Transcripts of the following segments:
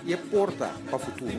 i e porta pa futuro.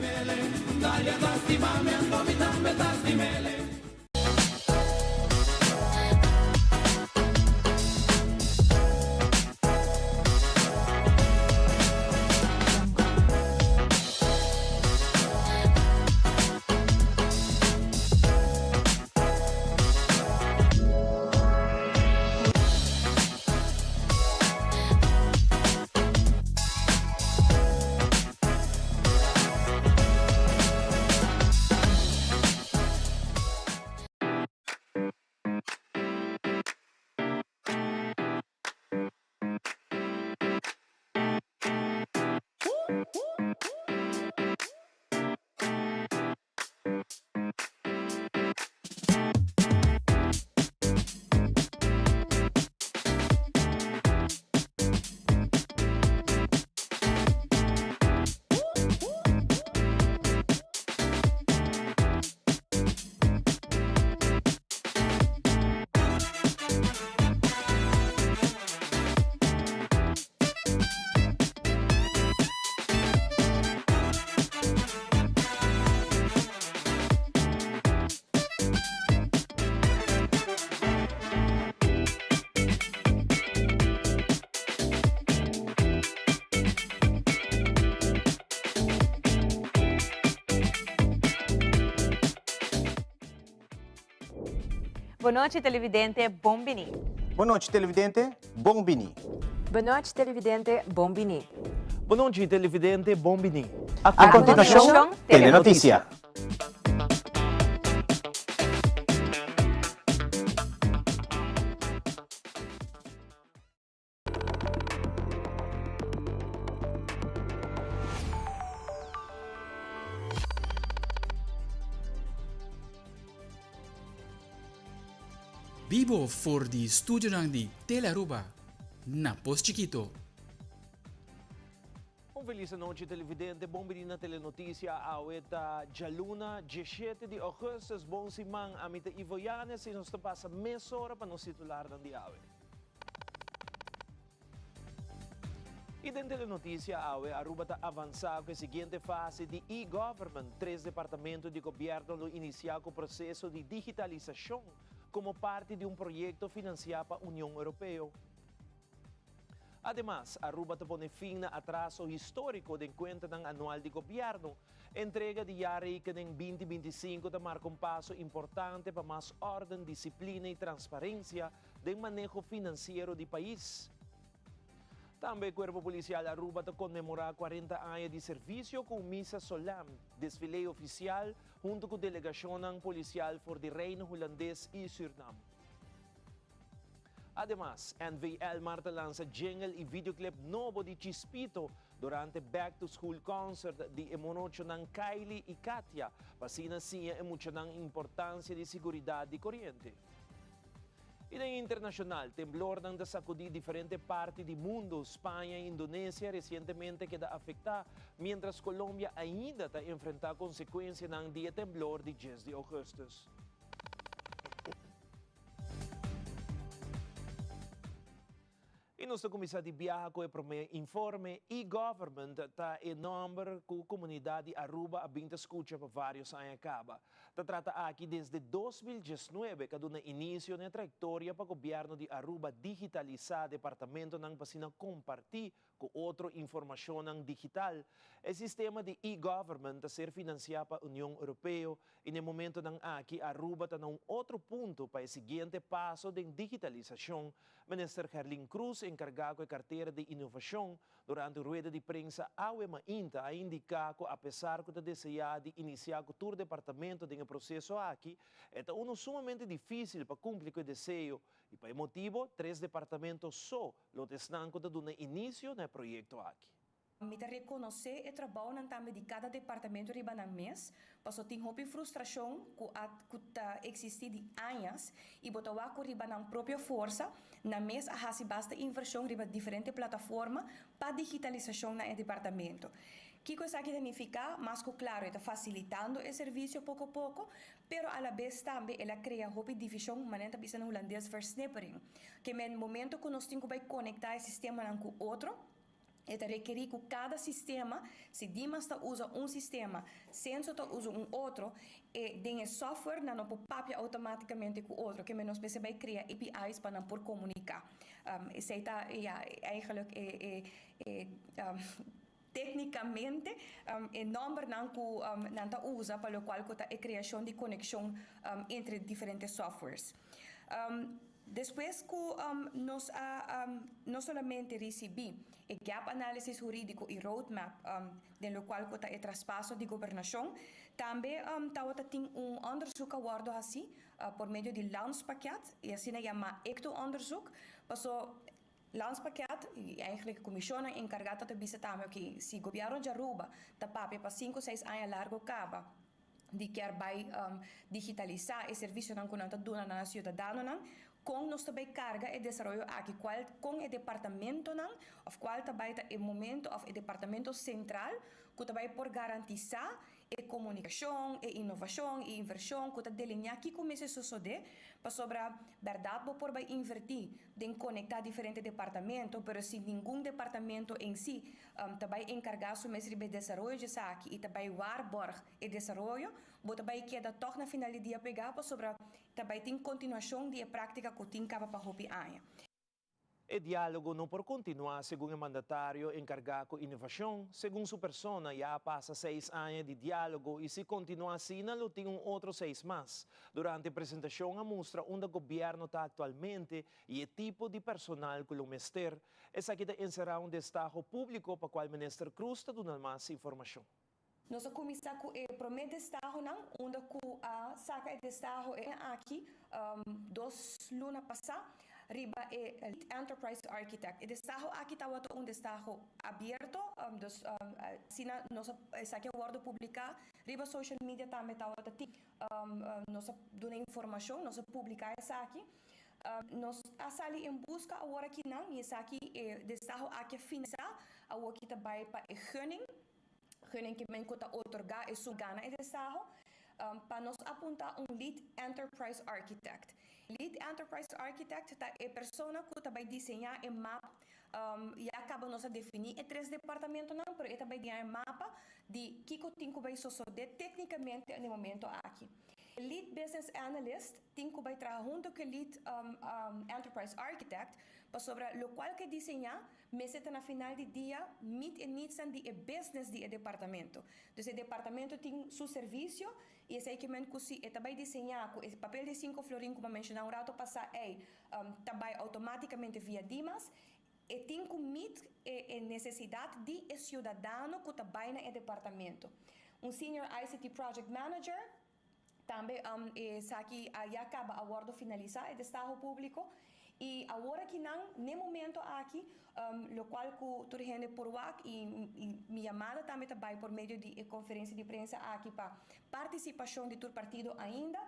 Bon nochi televidente, bon bini. Bon nochi televidente, bon bini. Bon nochi televidente, bon bini. Bon nochi televidente, bon bini. A continuacion, Telenoticia. Bibo for di studionan di Telearuba na Pos Chikito. Un felis anochi televidente, bon bini na Telenoticia, awe ta djaluna diesshete di augustus, bon siman, ami ta Ivo Yanes y nos ta pasa mesora pa nos titularnan di awe. Y den Telenoticia awe, Aruba ta avansa cu e siguiente fase di e-government, tres departamento di gobierno lo inicia cu proceso di digitalisacion como parti di un proyecto financia pa Union Europeo. Ademas, Aruba ta pone fin na atraso historico den cuentanan anual di gobierno. Entrega di jaarrekening binti 25 ta marca un paso importante pa mas orden, disciplina y transparencia den maneho financiero di pais. Tambe Cuerpo Policial Aruba ta conmemora 40 aña di servicio cu un misa solem, desfile oficial hunto cu delegacionnan policial for di Reino Hulandes y Surnam. Ademas, NV Elmar ta lansa jingle y videoclip nobo di Chispito durante Back to School Concert di e morochonan Kylie y Katia pa asina siña e muchanan importancia di siguridad di coriente. Y den internacional, temblornan ta sacudi diferente parti di mundo. Spaña y Indonesia recientemente keda afecta, mientras Colombia ainda ta enfrenta consecuencianan di e temblor di dies di augustus. Y nos ta cuminsa di biaha cu e prome informe. E-Government ta e nomber cu comunidad di Aruba a bin ta scucha pa varios aña caba. Ta trata aki desde 2019 ca duna inicio n'e trayectoria pa gobierno di Aruba digitalisa departamentonan pa asina comparti cu otro informacionnan digital. E sistema di e-Government ta ser financia pa Union Europeo y n'e momentonan aki Aruba ta na un otro punto pa e siguiente paso den digitalisacion. Minister Gerlin Croes, encarga cu e cartera di Innovacion, durante un rueda di prensa awe mainta a indica cu apesar cu ta desea di inicia cu tur departamento den e proceso aki, e ta uno sumamente dificil pa cumpli cu e deseo y pa e motibo tres departamento so lo ta esnan cu ta duna inicio na e proyecto aki. Mi ta rekonosé e trabounan tambe di kada departamento riba nan mes, paso tin hopi frustrashon ku a ku ta eksistí di añas i bo ta wak ku riba nan propio forsa nan mes a hasi basta invershon riba diferente plataforma pa digitalisashon na e departamento. Kiko esaki ta nifiká? Mas ku klaro e ta fasilitando e servisio poko poko, pero alabes tambe el a krea hopi divishon, manera ta bisa na hulandes versnippering. Ke men momento ku nos tin ku bai konektá e sistemanan ku otro. E ta rekerí ku kada sistema, si Dimas ta usa un sistema, Censo ta usa un otro, e den e software nan no por papia outomátikamente ku otro, ke men nos mester bai krea API's pa nan por komuniká. Esei ta, ya, eigenlijk e e e téknikamente e nòmbernan ku nan ta usa pa lokual ku ta e kreashon di konekshon entre diferente softwares. Despues ku nos a no solamente risibí e gap analysis hurídiko i roadmap den lokual ku ta e traspaso di gobernashon, tambe tabata tin un òndersuk a wòrdu hasí por medio di Landspakket, i asina yamá Ecto-onderzoek, paso Landspakket i eigenlijk e komishonnan enkargá ta ta bisa tambe oke si gobièrnu di Aruba ta papia pa sinku seis aña largu kaba di kier bai digitalisá e servisionan ku nan ta duna na siudadanonan, kon nos ta bai karga e desaroyo aki, kual kon e departamentonan òf kual ta bai ta e momento òf e departamento sentral ku ta bai por garantisá e komunikashon, e inovashon, e invershon ku ta delineá kiko mester sosodé, pasobra bèrdat bo por bai invertí den konektá diferente departamento, pero si ningun departamento en sí ta bai enkargá su mes riba e desaroyo di esaki i ta bai waarborg e desaroyo, bo ta bai keda tòg na final di dia pegá pasobra ta bai tin kontinuashon di e práktika ku tin kaba pa hopi aña. E diálogo no por kontinuá, segun e mandatario enkargá ku inovashon. Segun su persona, ya a pasa seis aña di diálogo i si kontinuá asina lo tin un otro seis mas. Durante e presentashon a mustra unda gobièrnu ta aktualmente i e tipo di personal ku lo mester. Esaki ta enserá un destaho públiko pa kual Minister Croes ta duna mas informashon. Nos a kuminsá ku e promé destahonan, unda ku a saka e destaho e aki dos luna pasá riba e Lead Enterprise Architect. E destaho aki tabata un destaho abierto, dus asina nos a esaki a wòrdu publiká riba social media tambe tabata tin nos a duna informashon, nos a publiká esaki. Nos a sali en buska awor akinan i esaki e destaho aki a finalisá, awor ki ta bai pa e gunning. Gunning ke men ku ta otorgá esun gana e destaho pa nos apuntá un Lead Enterprise Architect. Lead Enterprise Architect ta e persona ku ta bai diseñá e mapa. Ya kaba nos a definí e tres departamentonan, pero e ta bai diseñá e mapa di kiko tin ku bai sosodé téknikamente na e momento aki. E Lead Business Analyst tin ku bai traha huntu ku e Lead Enterprise Architect pasobra lokual ku e diseñá Mester ta na final di dia meet e needsnan di e business di e departamento. Dus e departamento tin su servicio y esey ke men cu si e ta bay diseña cu e papel di cinco florin cu bo a menciona un rato pasa ey ta bay automaticamente via Dimas, e tin cu meet e e necesidad di e ciudadano cu ta bay na e departamento. Un senior ICT project manager Tambe esaki a ya caba a wordo finalisa e destaho publico y awor aki nan n'e momento aki locual cu tur hende por wak y mi yamada tambe ta bay por medio di e conferencia di prensa aki pa participacion di tur partido ainda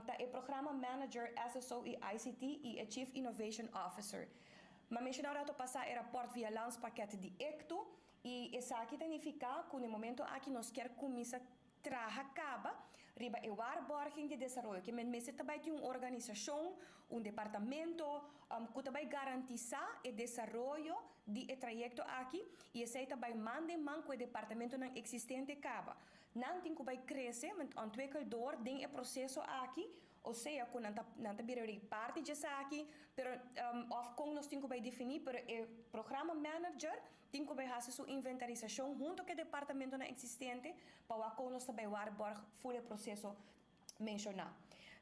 ta e programa manager SSO y ICT y e Chief Innovation Officer. M'a menciona un rato pasa e rapport via landspakket di ECTU y esaki ta nifica cu n'e momento aki nos kier cuminsa Traha kaba riba e waarborging di desaroyo ke men mester ta bai tin un organisashon, un departamento ku ta bai garantisá e desaroyo di e trayekto aki i esei ta bai man den man ku e departamentonan eksistente kaba. Nan tin ku bai krese, ontwikkel door den e proseso aki. Osea ku nan ta nan ta bira rei parti dje esaki, pero òf kon nos tin ku bai definí, pero e programa manager tin ku bai hasi su inventarisashon hunto ku e departamentonan eksistente pa wak kon nos ta bai waarborg ful e proseso menshoná.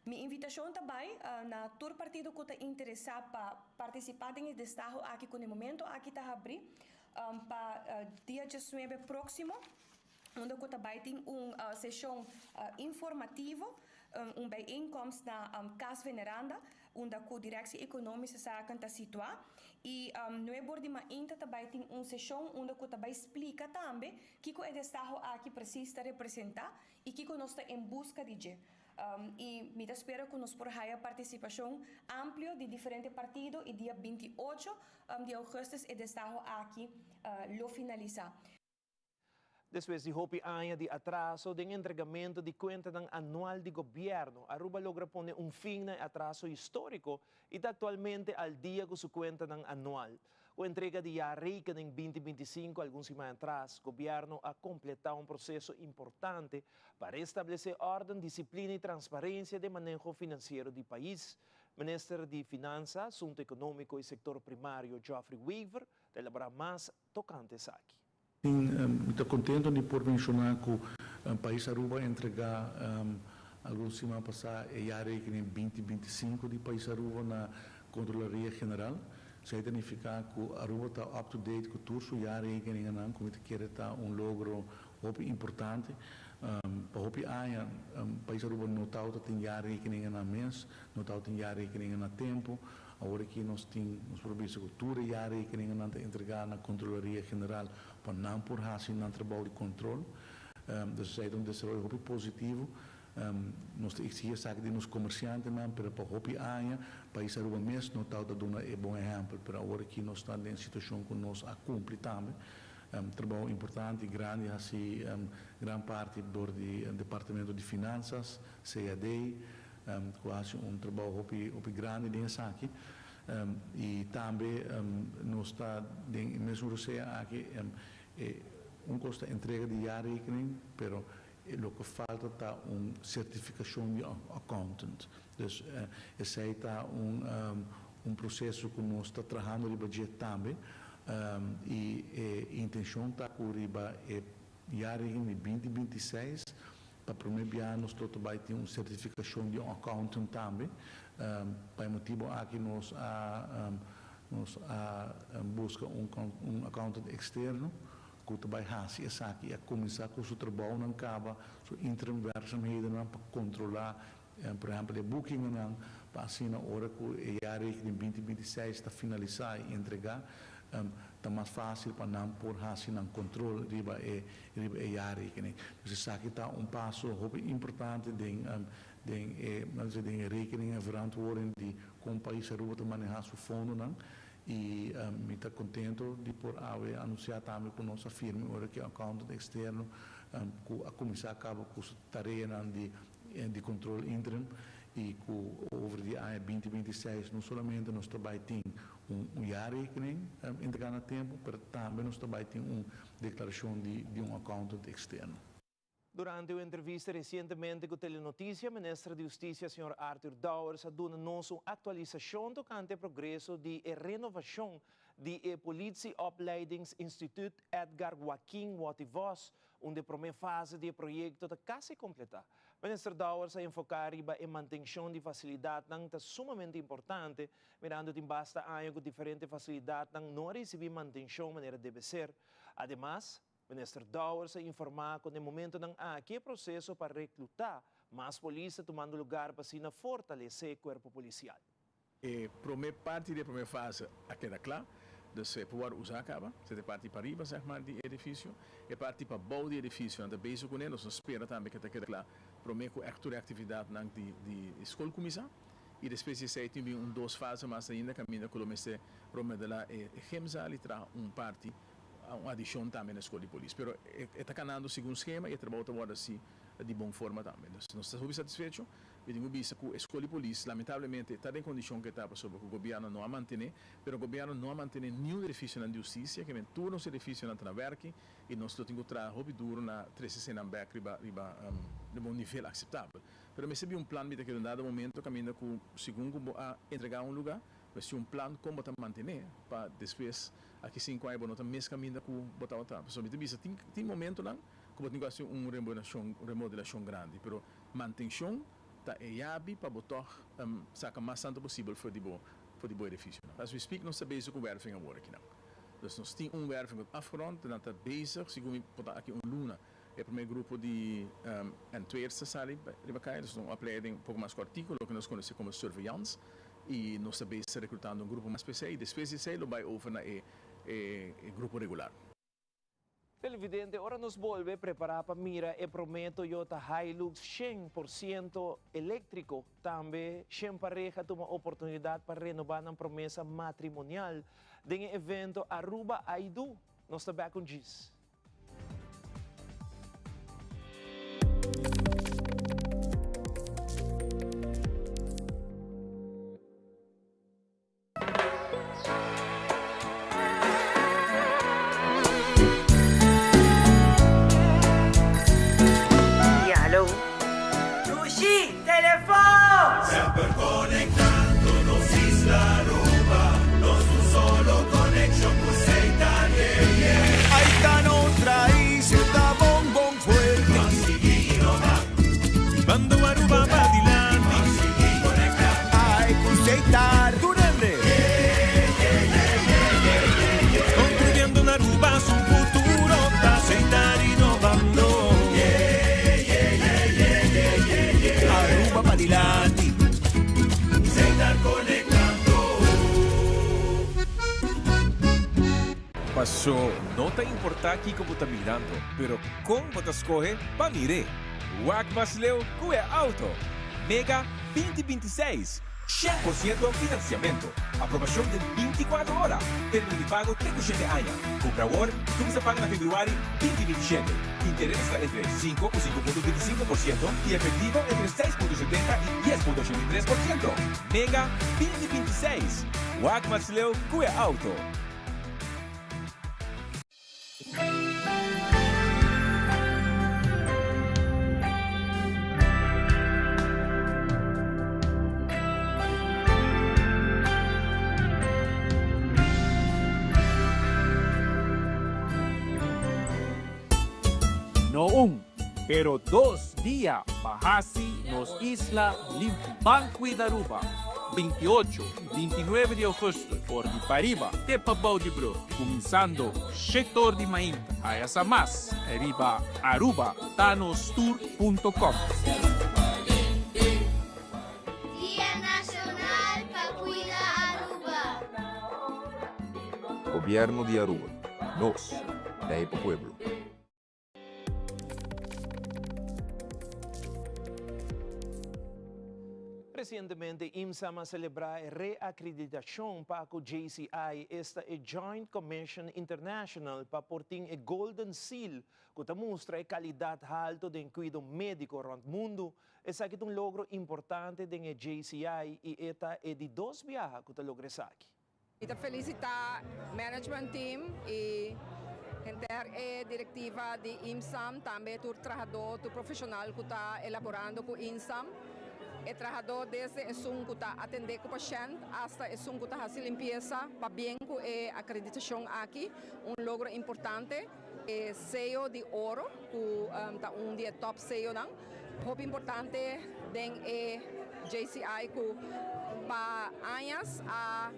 Mi invitashon ta bai na tur partido ku ta interesá pa partisipá den e destaho aki ku na e momento aki ta habrí pa dia diesnuebe próksimo. Unda cu ta bay tin un sesion informativo, un bijeenkomst na Cas Veneranda, unda cu Directie Economische Zaken ta situa. Y nuebor di mainta ta bay tin un sesion unda cu ta bay splica tambe kico e destaho aki precies ta representa y kico nos ta en busca di dje. Y mi ta spera cu nos por haya participacion amplio di diferente partido y dia 28 di augustus e destaho aki lo finalisa. Despues di hopi aña di atraso den entregamento di kuentanan anual di gobièrnu, Aruba logra pone un fin na e atraso históriko i ta aktualmente al dia ku su kuentanan anual. Cu entrega di jaarrekening 2025 algun siman atras, gobierno a completa un proceso importante pa restablece orden, disciplina y transparencia den maneho financiero di pais. Minister di Finansa, Asunto Economico y Sector Primario Geoffrey Wever ta elabora mas tocante esaki. Mi ta contento di por menciona cu Pais Aruba a entrega algun siman pasa e jaarrekening 2025 di Pais Aruba na Controlaria General. Esey ta nifica cu Aruba ta up to date cu tur su jaarrekeningennan, cu mi ta kere ta un logro hopi importante. Pa hopi aña Pais Aruba no tawata tin jaarrekeningennan mes, no tawata tin jaarrekeningen na tempo. Awor aki nos tin, nos por bisa ku tur e jaarrekeningennan ta entregá na Kontrolaria General pa nan por hasi nan trabou di kontrol. Dus esei ta un desaroyo hopi positivo. Nos ta eksigí esaki di nos komersiantenan, pero pa hopi aña pais Aruba mes no tabata duna e bon ehèmpel. Pero awor aki nos ta den situashon ku nos a kumpli tambe. Trabou importante i grandi hasi gran parti dor di Departamento di Finansas, CAD. Cu a haci un trabou hopi hopi grandi den esaki y tambe nos ta den e mesun rosea aki e un cos ta entrega di jaarrekening pero loke falta ta un certificacion di accountant dus esey ta un un proceso cu nos ta trahando riba dje tambe y e intencion ta cu riba e jaarrekening di 2026 Pa promé bia nos lo ta bai tin un sertifikashon di un accountant tambe. Pa e motibu aki nos a nos a buska un un accountant eksterno ku ta bai hasi esaki i a kuminsá ku su trabounan kaba, su interim werkzaamhedennan pa kontrolá por ehèmpel e bukingennan pa asina ora ku e jaarrekening 2026 ta finalisá i entregá ta mas fásil pa nan por hasi nan kontrol riba e riba e jaarrekening. Dus esaki ta un paso hopi importante den den e nan ta den e rekening en verantwoording di kon pais Aruba ta maneha su fondonan y mi ta contento di por awe anuncia tambe cu nos a firma ora cu e accountant externo cu a cuminsa caba cu su tareanan di di control interim y cu over di aña 2026 no solamente nos ta bay tin un jaarrekening entrega na tempo pero tambe nos ta bay tin un Declaracion di di un accountant externo. Durante un entrevista recientemente cu Telenoticia, Minister di Husticia señor Arthur Dowers a duna nos un actualisacion tocante e progreso di e renovacion di e Politieopleidingsinstituut Edgar Joaquin Watty Vos, unda e prome fase di e proyecto ta casi completa. Minister Dowers a enfoca riba e mantencion di facilidadnan ta sumamente importante Mirando tin basta aña ku diferente fasilidatnan no a risibí mantenshon manera debe ser. Ademas, Minister Dowers a informá ku na e momentonan aki e proseso pa reklutá mas polis ta tumando lugar pa asina fortalesé kuerpo polisial. E promé parti di e promé fase a keda kla, dus e por wòrdu usá kaba, esei ta e parti pariba sèg mar di e edifisio. E parti pabou di e edifisio nan ta bezig kuné, nos ta spera tambe ke ta keda kla promé ku ègt tur e aktividatnan di skol kuminsá. I despues di esei tin bin un dos fase mas ainda kaminda ku lo mester romedelá e gymzaal i traha un parti, un adishon tambe na e skol di polis. Pero e ta kanando segun skema i e trabou ta wòrdu hasi di bon forma tambe. Dus nos ta hopi satisfecho. Mi tin ku bisa ku e skol di polis lamentablemente ta den kondishon ku e ta pasobra ku gobièrnu no a mantené, pero gobièrnu no a mantené niun edifisionan di hustisia, ke men tur nos edifisionan ta na wèrki i nos lo tin ku traha hopi duru na trese eseinan bèk riba riba un nivel akseptabel. Pero mester bin un plan mi ta kere un dado momento caminda cu segun cu bo a entrega un luga, mester un plan con bo ta mantene pa despues aki cinco aña bo no ta mes caminda cu bo tabata. Pasobra mi ta bisa tin tin momentonan cu bo tin cu haci un remodelacion remodelacion grandi, pero mantencion ta e yabi pa bo tog saca mas tanto posibel for di bo for di bo edificionan. As we speak nos ta bezig cu werving awor akinan. Dus nos tin un werving cu ta afgerond, nan ta bezig segun mi por ta aki un luna. E promé grupo di N-tweers ta sali riba kaya, dus un opleiding un poko mas kòrtiku, loke nos konosé komo surveillance, i nos ta bezig rekrutando un grupo mas p'esei, i despues di esei lo bai over na e grupo regular. Televidente, ora nos bolbe prepará pa mira e promé Toyota Hilux 100% eléktriko. Tambe shen pareha tuma oportunidat pa renobá nan promesa matrimonial den e evento Aruba I Do. Nos ta bèk un djis. Paso no ta importá kiko bo ta mirando, pero kon bo ta skohe pa mir'é. Wak mas leu ku e auto. Mega 2026, 100% finansiamentu. Aprobashon den 24 ora. Término di pago te ku shete aña. Kumpra awor i kuminsá paga na februari 2027. Interes ta entre sinku ku 5.25% i efektivo entre 6.70 i 10.83%. Mega 2026, Wak mas leu ku e auto. No un, pero dos dia pa hasi nos isla limpi. Ban Cuida Aruba, 28 y 29 di augustus for di pariba te pabou di brug, cuminsando shete or di mainta. Haya sa mas riba arubatanostour.com. Dia Nacional pa Cuida Aruba. Gobierno di Aruba. Nos ta e pa pueblo. Resientemente IMSAM a selebrá e reakreditashon pa ku JCI, esta e Joint Commission International, pa por tin e Golden Seal ku ta mustra e kalidat haltu den kuido médiko rònt mundu. Esaki ta un logro importante den e JCI i e ta e di dos biaha ku ta logra esaki. Mi ta felicita management team y henter e directiva di IMSAM, tambe tur trahador, tur profesional cu ta elaborando cu IMSAM. E trahador desde esun cu ta atende cu pashent hasta esun cu ta haci limpieza, pabien cu e acreditacion aki, un logro importante. E seyo di oro cu ta un di e top seyonan, hopi importante den e JCI cu pa añas a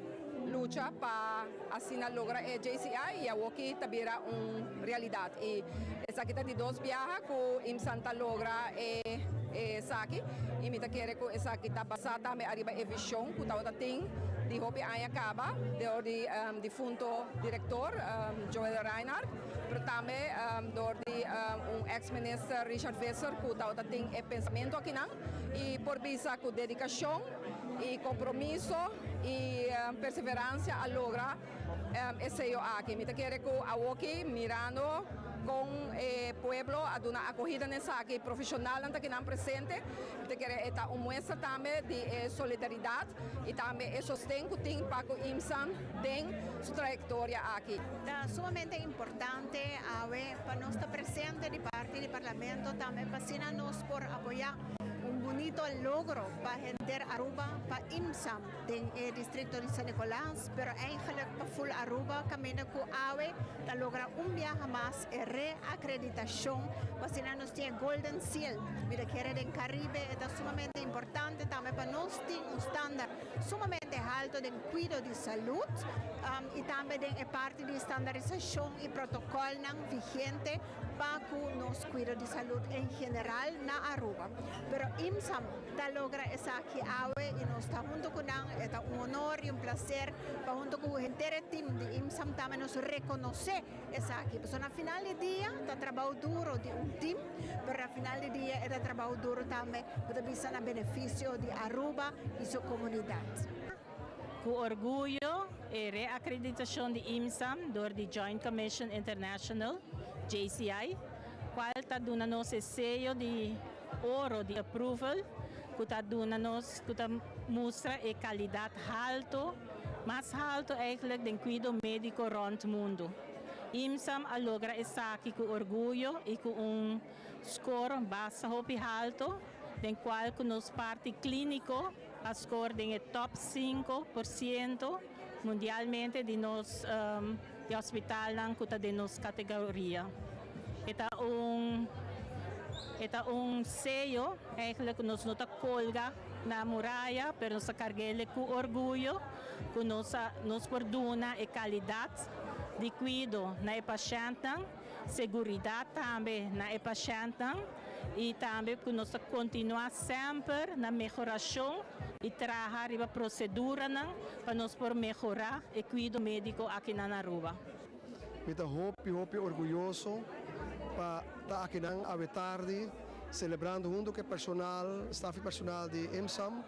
lucha pa asina logra e JCI y awoki ta bira un realidad y esaki ta di dos biaha cu IMSAN ta logra e esaki y mi ta kere cu esaki ta basa tambe ariba e vision cu tabata tin di hopi aña caba dor di difunto director Joel Reinhard pero tambe dor di un ex minister Richard Visser cu tabata tin e pensamento akinan y por bisa cu dedicacion y compromiso y perseverancia a logra e seyo aki. Mi ta kere cu awoki mirando con e pueblo a duna acogida na esaki, profesionalnan ta kinan presente, mi ta kere e ta un muestra tambe di e solidaridad y tambe e sosten cu tin pa cu IMSAN den su trayectoria aki. Ta sumamente importante awe pa nos ta presente di parti di Parlamento tambe pa asina nos por apoya un bunito logro pa henter Aruba, pa IMSAN den e districto di San Nicolas, pero eigenlijk pa full Aruba caminda cu awe ta logra un biaha mas e reacreditacion pa asina nos tin e Golden Seal. Mi ta kere den Caribe e ta sumamente importante tambe pa nos tin un standaard sumamente halto den cuido di salud y tambe den e parti di standaardisashon y protocolnan vigente pa cu nos cuido di salud en general na Aruba. Pero IMSAM ta logra esaki awe y nos ta hunto cu nan. E ta un honor y un placer pa hunto cu henter e team di IMSAM tambe nos reconoce esaki. Pasobra na final di dia ta trabao duro di un team, pero na final di dia e ta trabao duro tambe cu ta bisa na beneficio di Aruba y su comunidad. Cu orguyo e reacreditacion di IMSAM door di Joint Commission International, JCI, cual ta duna nos e seyo di oro di approval cu ta duna nos, cu ta mustra e calidad halto, mas halto eigenlijk den cuido medico rond mundo. IMSAM a logra esaki cu orguyo y cu un score basta hopi halto, den cual cu nos parti clinico a score den e top 5% mundialmente di nos di hospitalnan cu ta den nos categoria. E ta un e ta un seyo eigenlijk cu nos no ta colga na muraya, pero nos ta carguele cu orguyo cu nos a nos por duna e calidad di cuido na e pashentnan, seguridad tambe na e pashentnan y tambe cu nos ta continua semper na mehoracion y traha riba proceduranan pa nos por mehora e cuido medico aki na Aruba. Mi ta hopi hopi orguyoso pa ta akinan awe tardi celebrando hunto cu e personal, staf y personal di IMSAM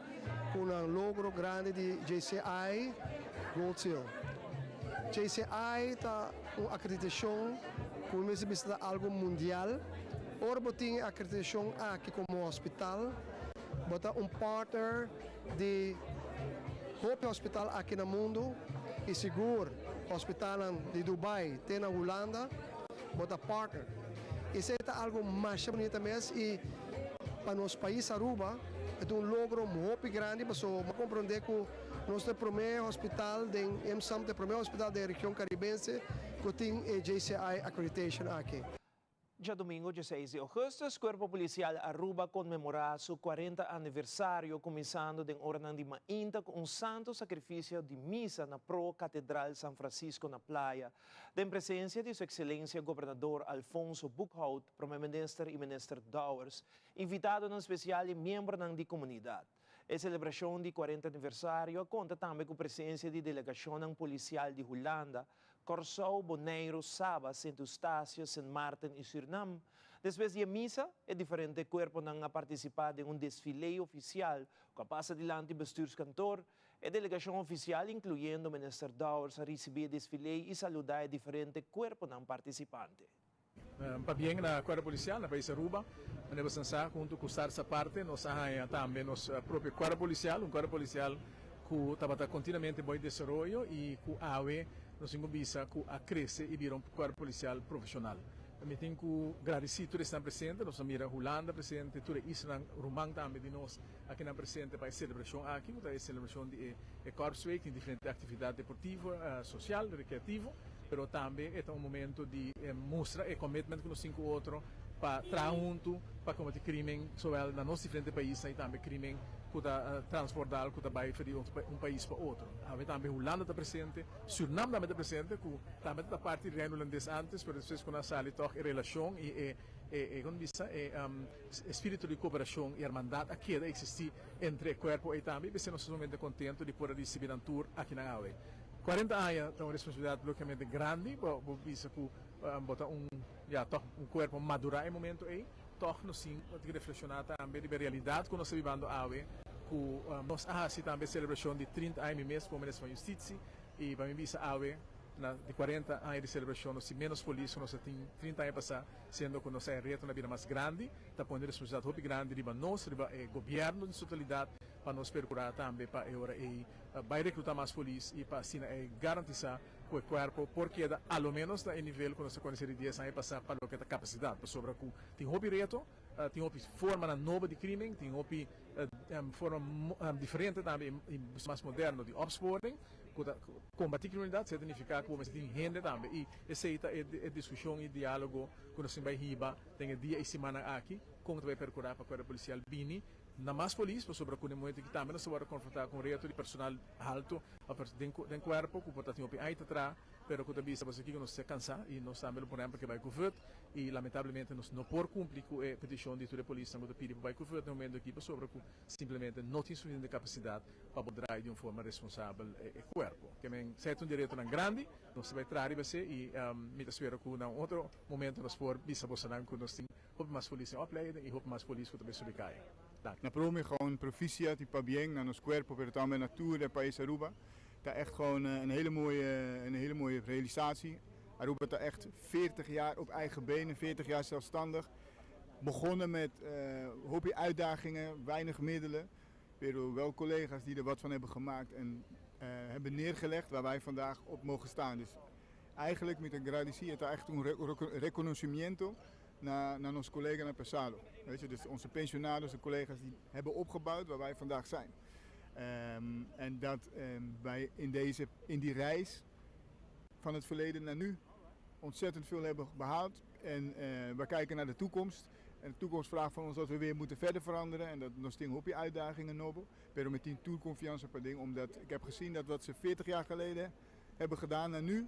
cu nan logro grandi di JCI Gold Seal. JCI ta un acreditacion cu mi mester bisa ta algo mundial. Ora bo tin e acreditacion aki como hospital, bo ta un partner di hopi hospital aki na mundu y sigur hospitalnan di Dubai te na Hulanda bo ta partner. Esey ta algo masha bunita mes y pa nos pais Aruba e ta un logro hopi grandi paso bo comprende cu nos ta e prome hospital den IMSAM ta e prome hospital den region Caribense cu tin e JCI accreditation aki. Djadumingo dieseis di augustus, Cuerpo Policial Aruba conmemora su 40 aniversario cuminsando den oranan di mainta cu un Santo Sacrificio di Misa na Pro Catedral San Francisco na Playa, den presencia di Su Excelencia Gobernador Alfonso Boekhoudt, Prome Minister y Minister Dowers, invitadonan special y miembronan di comunidad. E celebracion di 40 aniversario a conta tambe cu presencia di delegacionnan policial di Hulanda, Kòrsou, Boneiru, Saba, Sint Eustatius, Sint Maarten i Sürnam. Despues di e misa, e diferente kuerponan a partisipá den un desfilé ofisial ku a pasa dilanti Bestuurskantoor. E delegashon ofisial, inkluyendo Minister Dowers, a risibí e desfilé i saludá e diferente kuerponan partisipante. Pabien na Kuerpo Polisial na pais Aruba, manera bo sa huntu ku Stars Aparte nos a haña tambe nos propio Kuerpo Polisial, un Kuerpo Polisial ku tabata kontinuamente boi desaroyo i ku awe nos tin ku bisa ku a krese i bira un Kuerpo Polisial profeshonal. Mi tin ku gradisí tur esnan presente, nos a mira Hulanda presente, tur e islanan ruman tambe di nos akinan presente pa e selebrashon aki ku ta e selebrashon di e Korpsweek, tin diferente aktividat deportivo, sosial, rekreativo. Pero tambe e ta un momento di mustra e commitment cu nos tin cu otro pa traha hunto pa combati crimen zowel na nos diferente paisnan y tambe crimen cu ta transbordal cu ta bay for di un pais pa otro. Awe tambe Hulanda ta presente, Surinam tambe ta presente cu tambe ta parti di Reino Hulandes antes pero despues cu nan a sali toch e relacion y e e como bisa e espiritu di cooperacion y hermandad a keda existi entre e cuerpo ey tambe y p'esey nos ta sumamente contento di por a ricibi nan tur akinan awe. 40 aña ta un responsabilidad logicamente grandi, bo bo bisa cu bo ta un ya toch un cuerpo madura e momento ey, toch nos tin cu reflexiona tambe riba e realidad cu nos ta bibando awe, cu nos a haci tambe celebracion di 30 aña mi mes como Minister van Justitie y pa mi bisa awe na di 40 aña di celebracion nos tin menos polis cu nos a tin 30 aña pasa, siendo cu nos a e reto na bira mas grandi, ta pone responsabilidad hopi grandi riba nos, riba e gobierno den su totalidad pa nos percura tambe pa e ora ey. Bai recluta mas polis y pa asina e garantisa cu e cuerpo por keda a lo menos na e nivel cu nos ta conoce di dies aña pasa pa loke ta capacidad, pasobra cu tin hopi reto, tin hopi formanan nobo di crimen, tin hopi forma diferente tambe y mas moderno di opsporing cu ta combati criminalidad, esey ta nifica cu bo mester tin hende tambe y esey ta e discusion y dialogo cu nos tin bai hiba den e dia y simannan aki con ta bai percura pa cuerpo policial bini Na mas polis, pasobra ku den momento aki tambe nos ta wòrdu konfrontá ku un reto di personal haltu òf den den kuerpo ku por ta tin hopi ai ta traha, pero ku ta bisa pasobra kiko nos ta kansá i nos tambe lo por ehèmpel ke bai ku vùt i lamentablemente nos no por kumpli ku e petishon di tur e polisnan ku ta pidi pa bai ku vùt den momento aki pasobra ku simplemente no tin sufisiente kapasidat pa bo drai di un forma responsabel e kuerpo. Ke men esei ta un di e retonan grandi, nos ta bai traha riba esei i mi ta spera ku na un otro momento nos por bisa bosonan ku nos tin Hopi mas polis en opleiding y hopi mas polis cu ta bay subi caya. Danki. Na prome gewoon proficiat y pabien na nos cuerpo pero tambe na tur e pais Aruba. Ta echt gewoon een hele mooie een hele mooie realisatie. Aruba ta echt 40 jaar op eigen benen, 40 jaar zelfstandig. Begonnen met hopi uitdagingen, weinig middelen. Pero wel collega's die er wat van hebben gemaakt en hebben neergelegd waar wij vandaag op mogen staan. Dus eigenlijk met een gradici, het echt een reconocimiento na, na nos collega na pasado. Weet je, dus onze pensionados, de collega's die hebben opgebouwd waar wij vandaag zijn. Um, en dat um, wij in, deze, in die reis van het verleden naar nu ontzettend veel hebben behaald. En uh, we kijken naar de toekomst. En de toekomst vraagt van ons dat we weer moeten verder veranderen. En dat nog steeds hoop je uitdagingen nobel. Pero met die toer confianza per ding. Omdat ik heb gezien dat wat ze 40 jaar geleden hebben gedaan en nu.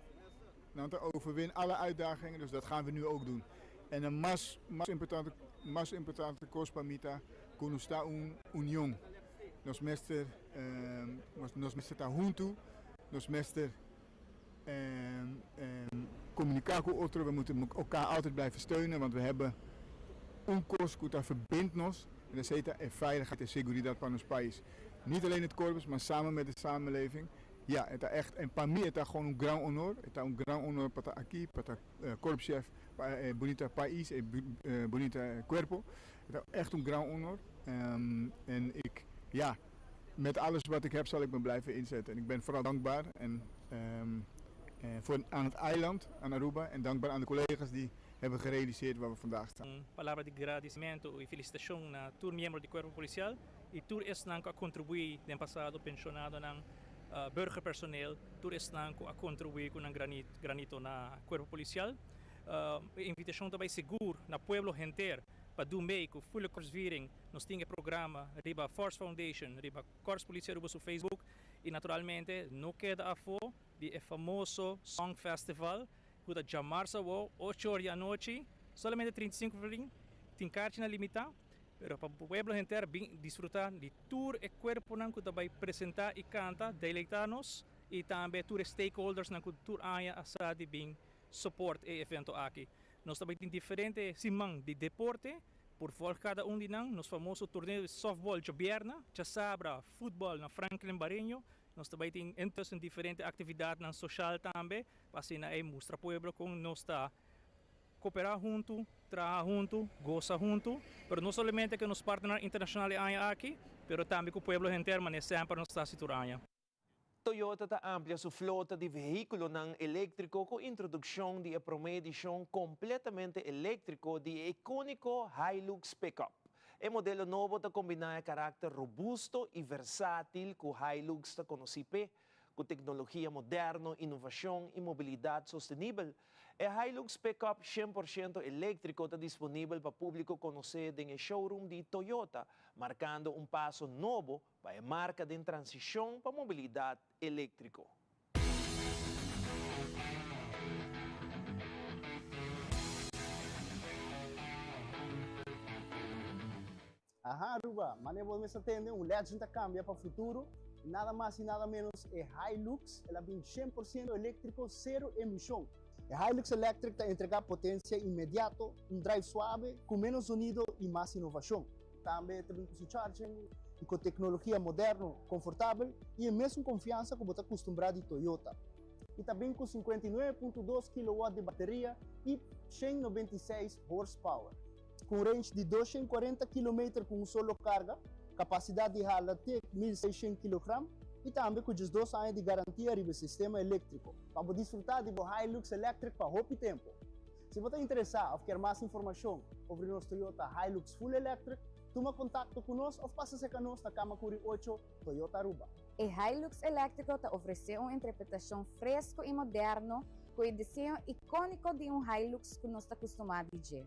Nou, te overwin alle uitdagingen, dus dat gaan we nu ook doen. En een mas, mas importante, mas importante cos pa mi ta cu nos ta un union. Nos mester, nos mester ta hunto, nos mester. Comunica cu otro, we moeten elkaar altijd blijven steunen, want we hebben un cos cu ta verbindt nos, en esey ta e veiligheid en seguridad pa nos pais. Niet alleen het korps, maar samen met de samenleving. Ja, e ta echt, en pa mi e ta gewoon un gran honor, e ta un gran honor pa ta aki, pa ta korpschef pa e bunita pais, e bunita cuerpo. E ta echt un gran honor. En ik, ja, met alles wat ik heb zal ik me blijven inzetten. En ik ben vooral dankbaar en, voor, aan het eiland, aan Aruba, en dankbaar aan de collega's die hebben gerealiseerd waar we vandaag staan. Un palabra di gradicimento y felicitacion na tur miembro di Cuerpo Policial y tur esnan cu a contribui den pasado, pensionadonan, burgerpersoneel, tur esnan cu a contribui cu nan granito na Cuerpo Policial. E invitacion ta bay sigur na pueblo henter pa dun mey cu Fulle Korpsviering. Nos tin e programa riba Force Foundation, riba Korps Politie Aruba su Facebook y naturalmente no keda afo di e famoso Song Festival cu ta djamarsa awo ocho or di anochi, solamente 35 florin, tin karchinan limita, pero pa pueblo henter bin disfruta di tur e cuerponan cu ta bay presenta y canta, deleita nos y tambe tur e stakeholdersnan cu tur aña a sa di bin support e evento aki. Nos ta bay tin diferente siman di deporte, por volg cada un di nan, nos famoso torneo di softball djobierna, djasabra futbol na Franklin Bareño, nos ta bay tin intussen diferente actividadnan social tambe, pa asina ey mustra pueblo con nos ta coopera hunto, traha hunto, goza hunto, pero no solamente cu nos partnernan internacional e aña aki, pero tambe cu pueblo henter manera semper nos ta haci tur aña. Toyota ta amplia su flota di vehiculonan electrico cu introduccion di e prome edicion completamente electrico di e iconico Hilux Pickup. E modelo nobo ta combina e caracter robusto y versatil cu Hilux ta conoci p'e, cu tecnologia moderno, innovacion y mobilidad sostenibel. E Hilux Pickup 100% electrico ta disponibel pa publico conoce den e showroom di Toyota, marcando un paso nobo pa e marka den transishon pa mobilidat eléktriko. Aha Aruba, manera bo mester tende un legend ta cambia pa futuro, nada mas y nada menos e Hilux, el a bin 100% electrico, cero emision. E Hilux Electric ta entrega potencia inmediato, un drive suave, cu menos zonido y mas innovacion. Tambe ta bin cu su charging y cu tecnologia moderno, confortabel y e mesun confiansa cu bo ta custumbra di Toyota. Y ta bin cu 59.2 kilowatt di bateria y 196 horsepower. Cu un range di 240 kilometer cu un solo carga, capacidad di hala te 1600 kilogram y tambe cu 12 aña di garantia riba e sistema electrico. Pa bo disfruta di bo Hilux Electric pa hopi tempo. Si bo ta interesa of kier mas informacion over nos Toyota Hilux Full Electric, tuma contacto cu nos of pasa cerca nos na Camacuri 8, Toyota Aruba. E Hilux electrico ta ofrece un interpretacion fresco y moderno cu e diseño iconico di un Hilux cu nos ta custuma di dje.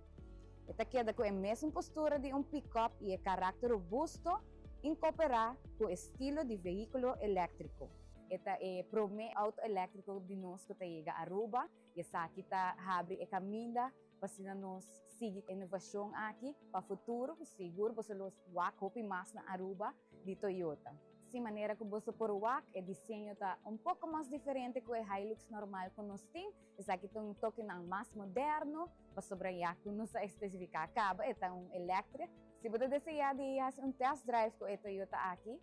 E ta keda cu e mesun postura di un pick-up y e caracter robusto incorpora cu e stilo di vehiculo electrico. E ta e prome auto electrico di nos cu ta yega Aruba. I esaki ta habri e kaminda pa asina nos sigui ku e inovashon aki pa futuro ku sigur boso lo wak hopi mas na Aruba di Toyota. Si manera ku boso por wak e diseño ta un poko mas diferente ku e Hilux normal ku nos tin. Esaki ta un tokenan mas moderno pasobra ya ku nos a espesifiká kaba e ta un electric. Si bo ta deseá di hasi un test drive ku e Toyota aki,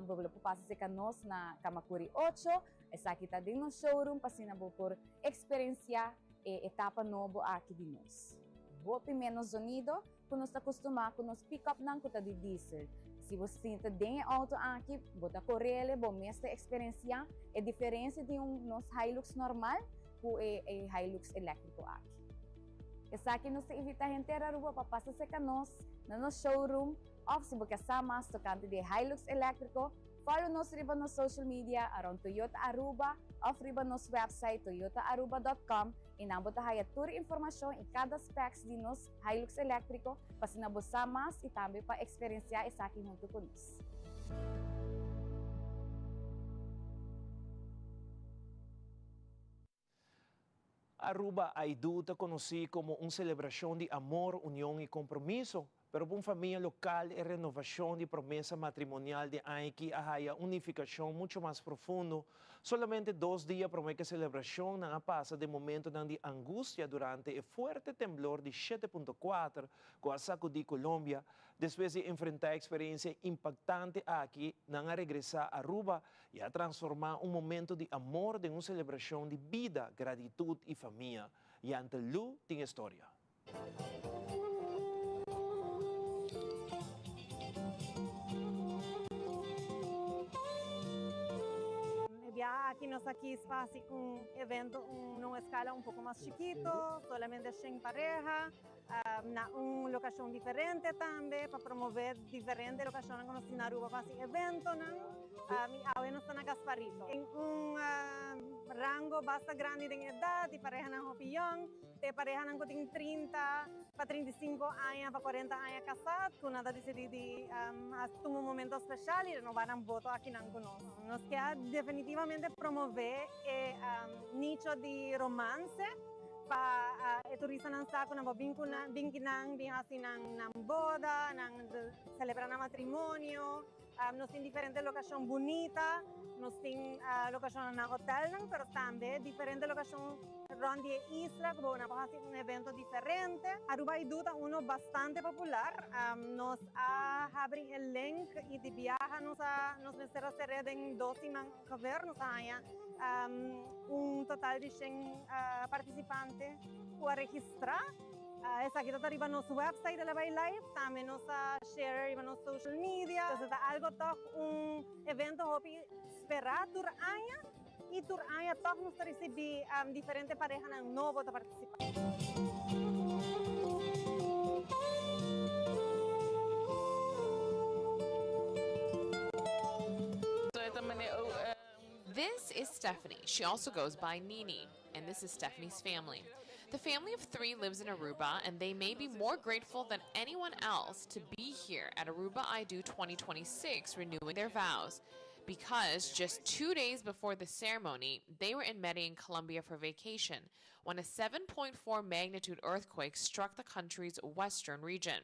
bo lo por pasa serka nos na Camacuri 8. Esaki ta den nos showroom pa asina bo por experiencia e etapa nobo aki di nos. Hopi menos zonido cu nos ta costuma cu nos pick-upnan cu ta di diesel. Si bo sinta den e auto aki, bo ta corele, bo mes ta experiencia e diferencia di un nos Hilux normal cu e Hilux electrico aki. Esaki nos ta invita henter Aruba pa pasa cerca nos na nos showroom of si bo kier sa mas tocante di e Hilux electrico, Follow nos riba nos social media around Toyota Aruba of riba nos website toyotaaruba.com y nan bo ta haya tur informacion y cada specs di nos Hilux electrico pa asina bo sa mas y tambe pa experiencia esaki hunto cu nos. Aruba I Do ta conoci como un celebracion di amor, union y compromiso. Pero pa un famia local e renovacion di promesa matrimonial di aña aki a haya un nificacion mucho mas profundo. Solamente dos dia prome cu e celebracion nan a pasa den momentonan di angustia durante e fuerte temblor di shete punto kuater cu a sacudi Colombia. Despues di enfrenta e experiencia impactante aki, nan a regresa Aruba y a transforma un momento di amor den un celebracion di bida, gratitud y famia. Yante Lu tin e storia. E biaha aki nos a kis pa hasi un evento na un escala un poco mas chikito, solamente shen pareha, na un locacion diferente tambe pa promove diferente locacionnan cu nos tin na Aruba pa hasi eventonan. Y awe nos ta na Gasparito. Tin un rango basta grandi den edad y parehanan hopi yong. E parehanan ku tin 30 pa 35 aña pa 40 aña kasá ku nan ta disidí di hasi tuma un momento speshal i renobá nan boto akinan ku nos. Nos ke a definitivamente promové e nicho di romance pa e turistanan sa ku nan por bin ku nan, bin kinan bin hasi nan boda, nan selebrá nan matrimonio. Nos tin diferente lokashon bunita, nos tin lokashonnan na hotelnan, pero tambe diferente lokashon rond di e isla ku bo nan por hasi un evento diferente. Aruba I Do ta uno bastante popular. Nos a habri e link i di biaha nos a nos mester a ser'é den dos siman gever. Nos a haña un total di shen partisipante ku a registrá. Esaki ta riba nos website el a bay live, tambe nos a share riba nos social media. Entonces ta algo toch un evento hopi spera tur aña y tur aña toch nos ta ricibi diferente parehanan nobo ta participa. This is Stephanie. She also goes by Nini. And this is Stephanie's family. The family of three lives in Aruba, and they may be more grateful than anyone else to be here at Aruba I Do 2026 renewing their vows. Because just two days before the ceremony, they were in Medellin, Colombia for vacation when a 7.4 magnitude earthquake struck the country's western region.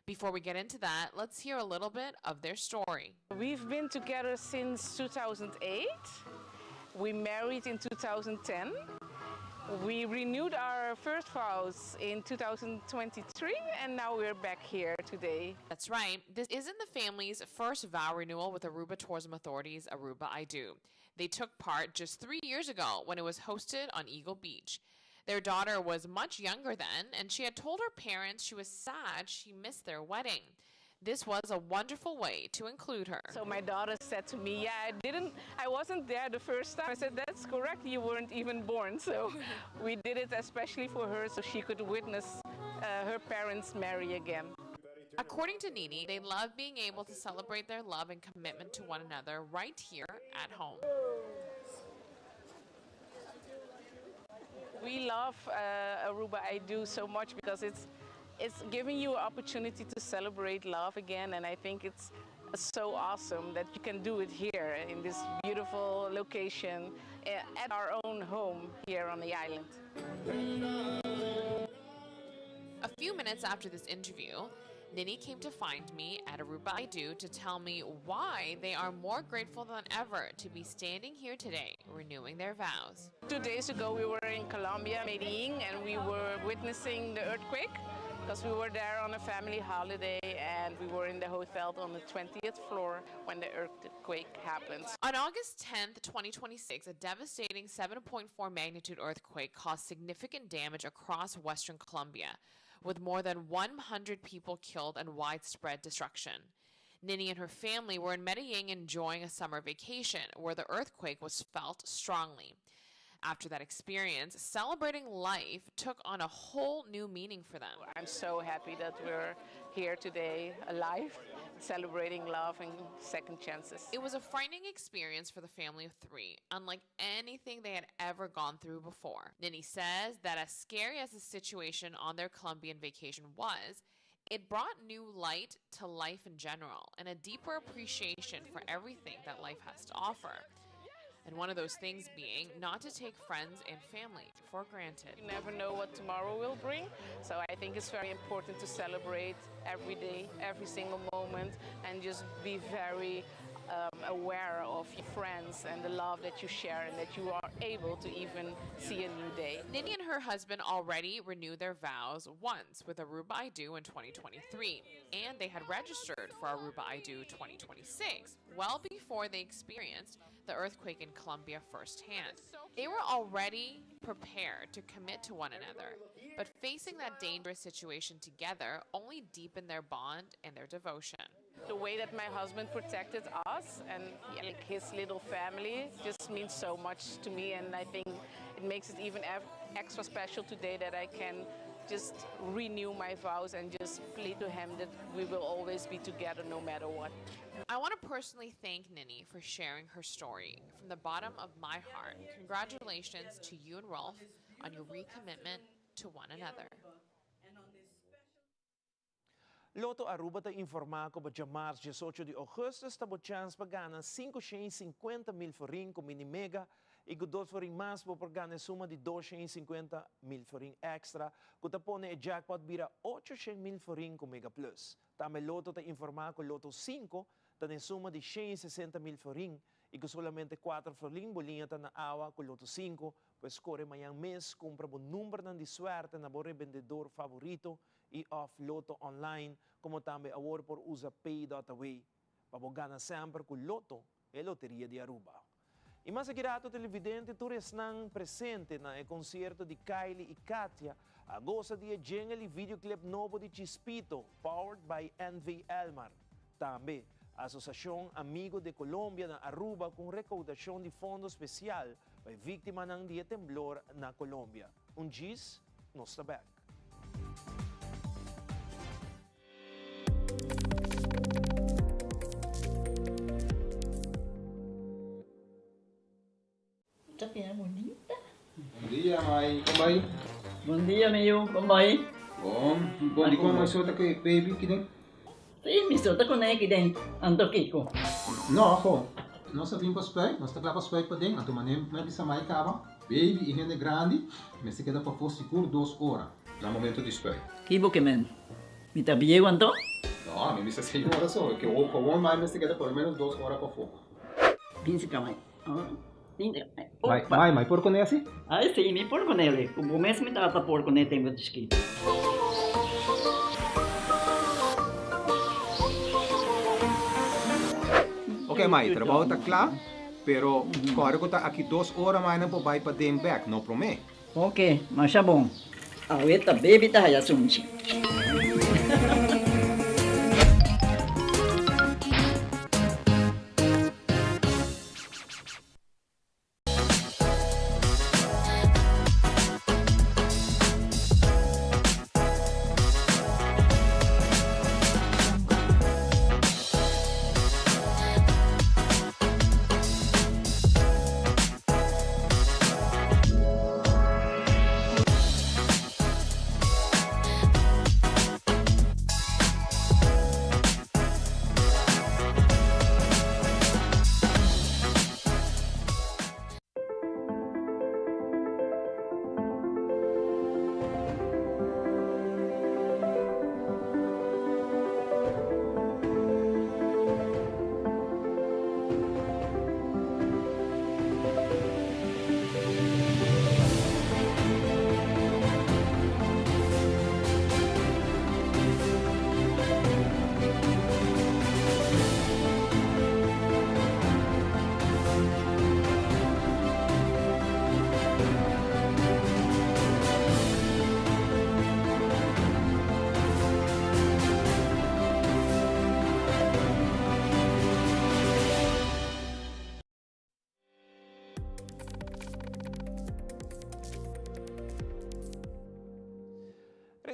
Before we get into that, let's hear a little bit of their story. We've been together since 2008. We married in 2010. We renewed our first vows in 2023 and now we're back here today. That's right. This isn't the family's first vow renewal with Aruba Tourism Authority's Aruba I Do. They took part just three years ago when it was hosted on Eagle Beach. Their daughter was much younger then, and she had told her parents she was sad she missed their wedding. This was a wonderful way to include her. So my daughter said to me, yeah, I didn't, I wasn't there the first time. I said, that's correct, you weren't even born. So we did it especially for her so she could witness uh, her parents marry again. According to Nini, they love being able to celebrate their love and commitment to one another right here at home. We love uh, Aruba I Do so much because it's it's giving you an opportunity to celebrate love again and I think it's so awesome that you can do it here in this beautiful location eh, at our own home here on the island. A few minutes after this interview, Nini came to find me at Aruba I Do to tell me why they are more grateful than ever to be standing here today, renewing their vows. Two days ago we were in Colombia, Medellin, and we were witnessing the earthquake because we were there on a family holiday and we were in the hotel on the 20th floor when the earthquake happened. On August 10th, 2026, a devastating 7.4 magnitude earthquake caused significant damage across western Colombia, with more than 100 people killed and widespread destruction. Nini and her family were in Medellin enjoying a summer vacation where the earthquake was felt strongly. After that experience, celebrating life took on a whole new meaning for them. I'm so happy that we're here today, alive, celebrating love and second chances. It was a frightening experience for the family of three, unlike anything they had ever gone through before. Nini says that as scary as the situation on their Colombian vacation was, it brought new light to life in general and a deeper appreciation for everything that life has to offer. And one of those things being not to take friends and family for granted. You never know what tomorrow will bring, so I think it's very important to celebrate every day, every single moment, and just be very um, aware of your friends and the love that you share and that you are able to even see a new day. Nini and her husband already renewed their vows once with Aruba I Do in 2023, and they had registered for Aruba I Do 2026 well before they experienced the earthquake in Colombia firsthand. They were already prepared to commit to one another, but facing that dangerous situation together only deepened their bond and their devotion. The way that my husband protected us and like his little family just means so much to me and I think it makes it even extra special today that I can just renew my vows and just plead to him that we will always be together no matter what. I want to personally thank Nini for sharing her story. From the bottom of my heart, congratulations to you and Rolf on your recommitment to one another. Lotto Aruba ta informa cu diamars 18 di augustus ta bo chance pa gana 550 mil florin cu Mini Mega y cu 2 florin mas bo por gana suma di 250 mil florin extra cu ta pone e jackpot bira 800 mil florin cu Mega Plus. Tambe Lotto ta informa cu Lotto 5 ta den suma di 160 mil florin y cu solamente 4 florin bo liña ta na awa cu Lotto 5, pues core mañan mes cumpra bo numbernan di suerte na bo rebendedor favorito y of Lotto Online, como tambe awor por usa Pay.away pa bo gana semper cu Lotto, e loteria di Aruba. Y mas aki rato televidente tur esnan presente na e concierto di Kylie y Katia a goza di e jingle y videoclip nobo di Chispito, powered by NV Elmar. Tambe, Asociacion Amigo de Colombia na Aruba cu recaudacion di fondo special pa victimanan di temblor na Colombia. Un djis, nos ta back. Ta bira bunita. Bon dia, mai. Con bai? Bon dia, mi yu. Con bai? Bon. Bon, di con mai so ta cu e baby aki den? Si, mi so ta cu ne aki den. Anto kico? No, ho. Nos a bin pa spuit. Nos ta cla pa spuit paden. Anto mane mi a bisa mai caba. Baby y hende grandi mester keda pafó sigur dos ora na momento di spuit. Ki bo ke men? Mi ta bieu anto? No, mi bisa seis ora so. Ke gewoon mai mester keda por lo menos dos ora pafó. Bin si ka mai. Mai, mai, mai por kuné asi? Ai si, mi por kuné li. Ku bo mes mi tata por kuné tempu di chikito. Ok mai, trabou ta kla, pero kòrda ku ta aki dos ora mai nan por bai paden bèk, no promé. Ok, masha bon. Awe ta baby ta haya sunchi.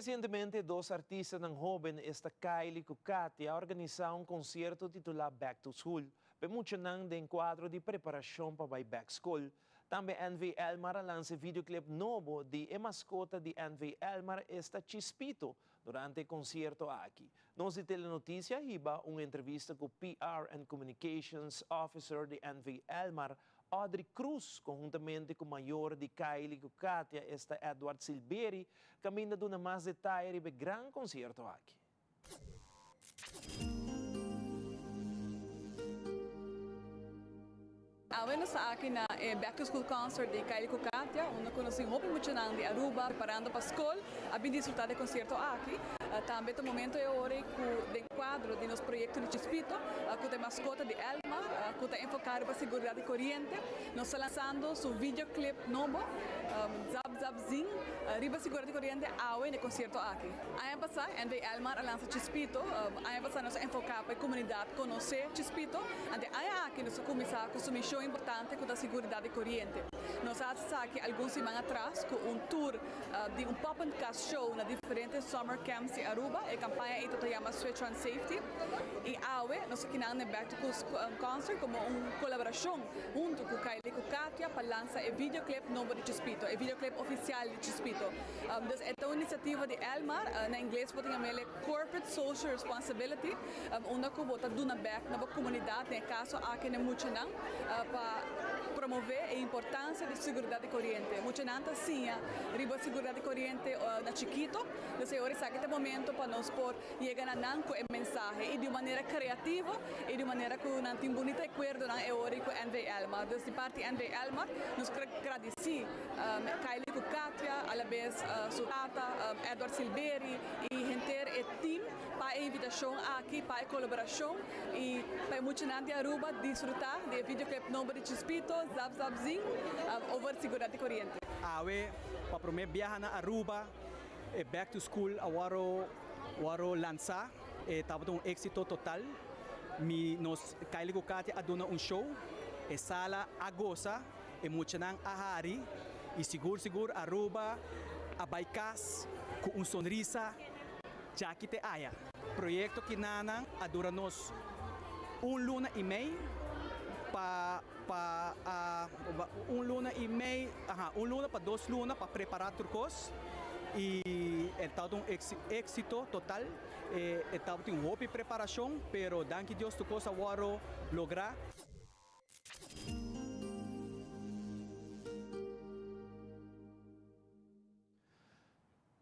Recientemente dos artistanan hoben esta Kylie cu Katia a organisa un concierto titula Back to School p'e muchanan den cuadro di preparacion pa bay back school. Tambe NV Elmar a lansa e videoclip nobo di e mascota di NV Elmar esta Chispito Durante e concierto aki, nos di Telenoticia a hiba un entrevista cu PR and Communications Officer di NV Elmar, Audrey Cruz konhuntamente ku mayor di Kylie ku Katia esta Edward Silberi kaminda duna mas detaye riba e gran konsierto aki. Awe nos ta aki na e Back to School Concert di Kylie ku Katia, unda ku nos tin hopi muchanan di Aruba preparando pa skol a bin disfruta di e konsierto aki. Tambe ta momento e ora ku den kuadro di nos proyekto di Chispito, ku ta e maskota di Elma, ku ta enfoká riba seguridat di koriente, nos ta lansando su videoclip nobo, Zap Zap Zing, riba seguridat di koriente awe na e konsierto aki. Aña pasá NV Elmar a lansa Chispito. Aña pasá nos a enfoká pa e komunidat konosé Chispito. Ante aña aki nos a kuminsá ku su mishon importante ku ta seguridat di koriente. Nos a hasi esaki algun siman atras ku un tour di un poppenkast show na diferente summer camps di Aruba. E kampaña ei ta yama Switch on Safety. I awe nos a kinan na e Back to School Concert komo un kolaborashon huntu ku Kylie ku Katia pa lansa e videoclip nobo di Chispito, e videoclip ofisial di Chispito. Dus e ta un inisiativa di Elmar, na ingles bo ta yam'el e Corporate Social Responsibility, unda ku bo ta duna bèk na bo komunidat, den e kaso aki na e muchanan, pa promové e importansia di seguridat di koriente. Muchanan ta siña riba seguridat di koriente na chikito, dus e ora esaki ta e momento pa nos por yega na nan ku e mensahe i di un manera kreativo i di un manera ku nan tin bunita rekuerdonan e ora ku NV Elmar. Dus di parti NV Elmar nos kere gradisí Kylie ku Katia, alabes su tata Edward Silberi i henter e team pa e invitashon aki, pa e kolaborashon i pa e muchanan di Aruba disfrutá di e videoclip nobo di Chispito, Zap Zap Zing, over siguridat di koriente. Awe pa prome biaha na Aruba e Back to School a wòrdu wòrdu lansá. E tabata un éksito total. Mi nos Kylie ku Katia a duna un show. E sala a gosa. E muchanan a hari y sigur sigur Aruba a bay cas cu un sonrisa djaki te aya. Proyecto Kinanan a dura nos un luna y mey pa pa a un luna y mey aha un luna pa dos luna pa prepara tur cos y e tabata un exito total e tabatin hopi preparacion pero danki Dios tur cos a worde logra.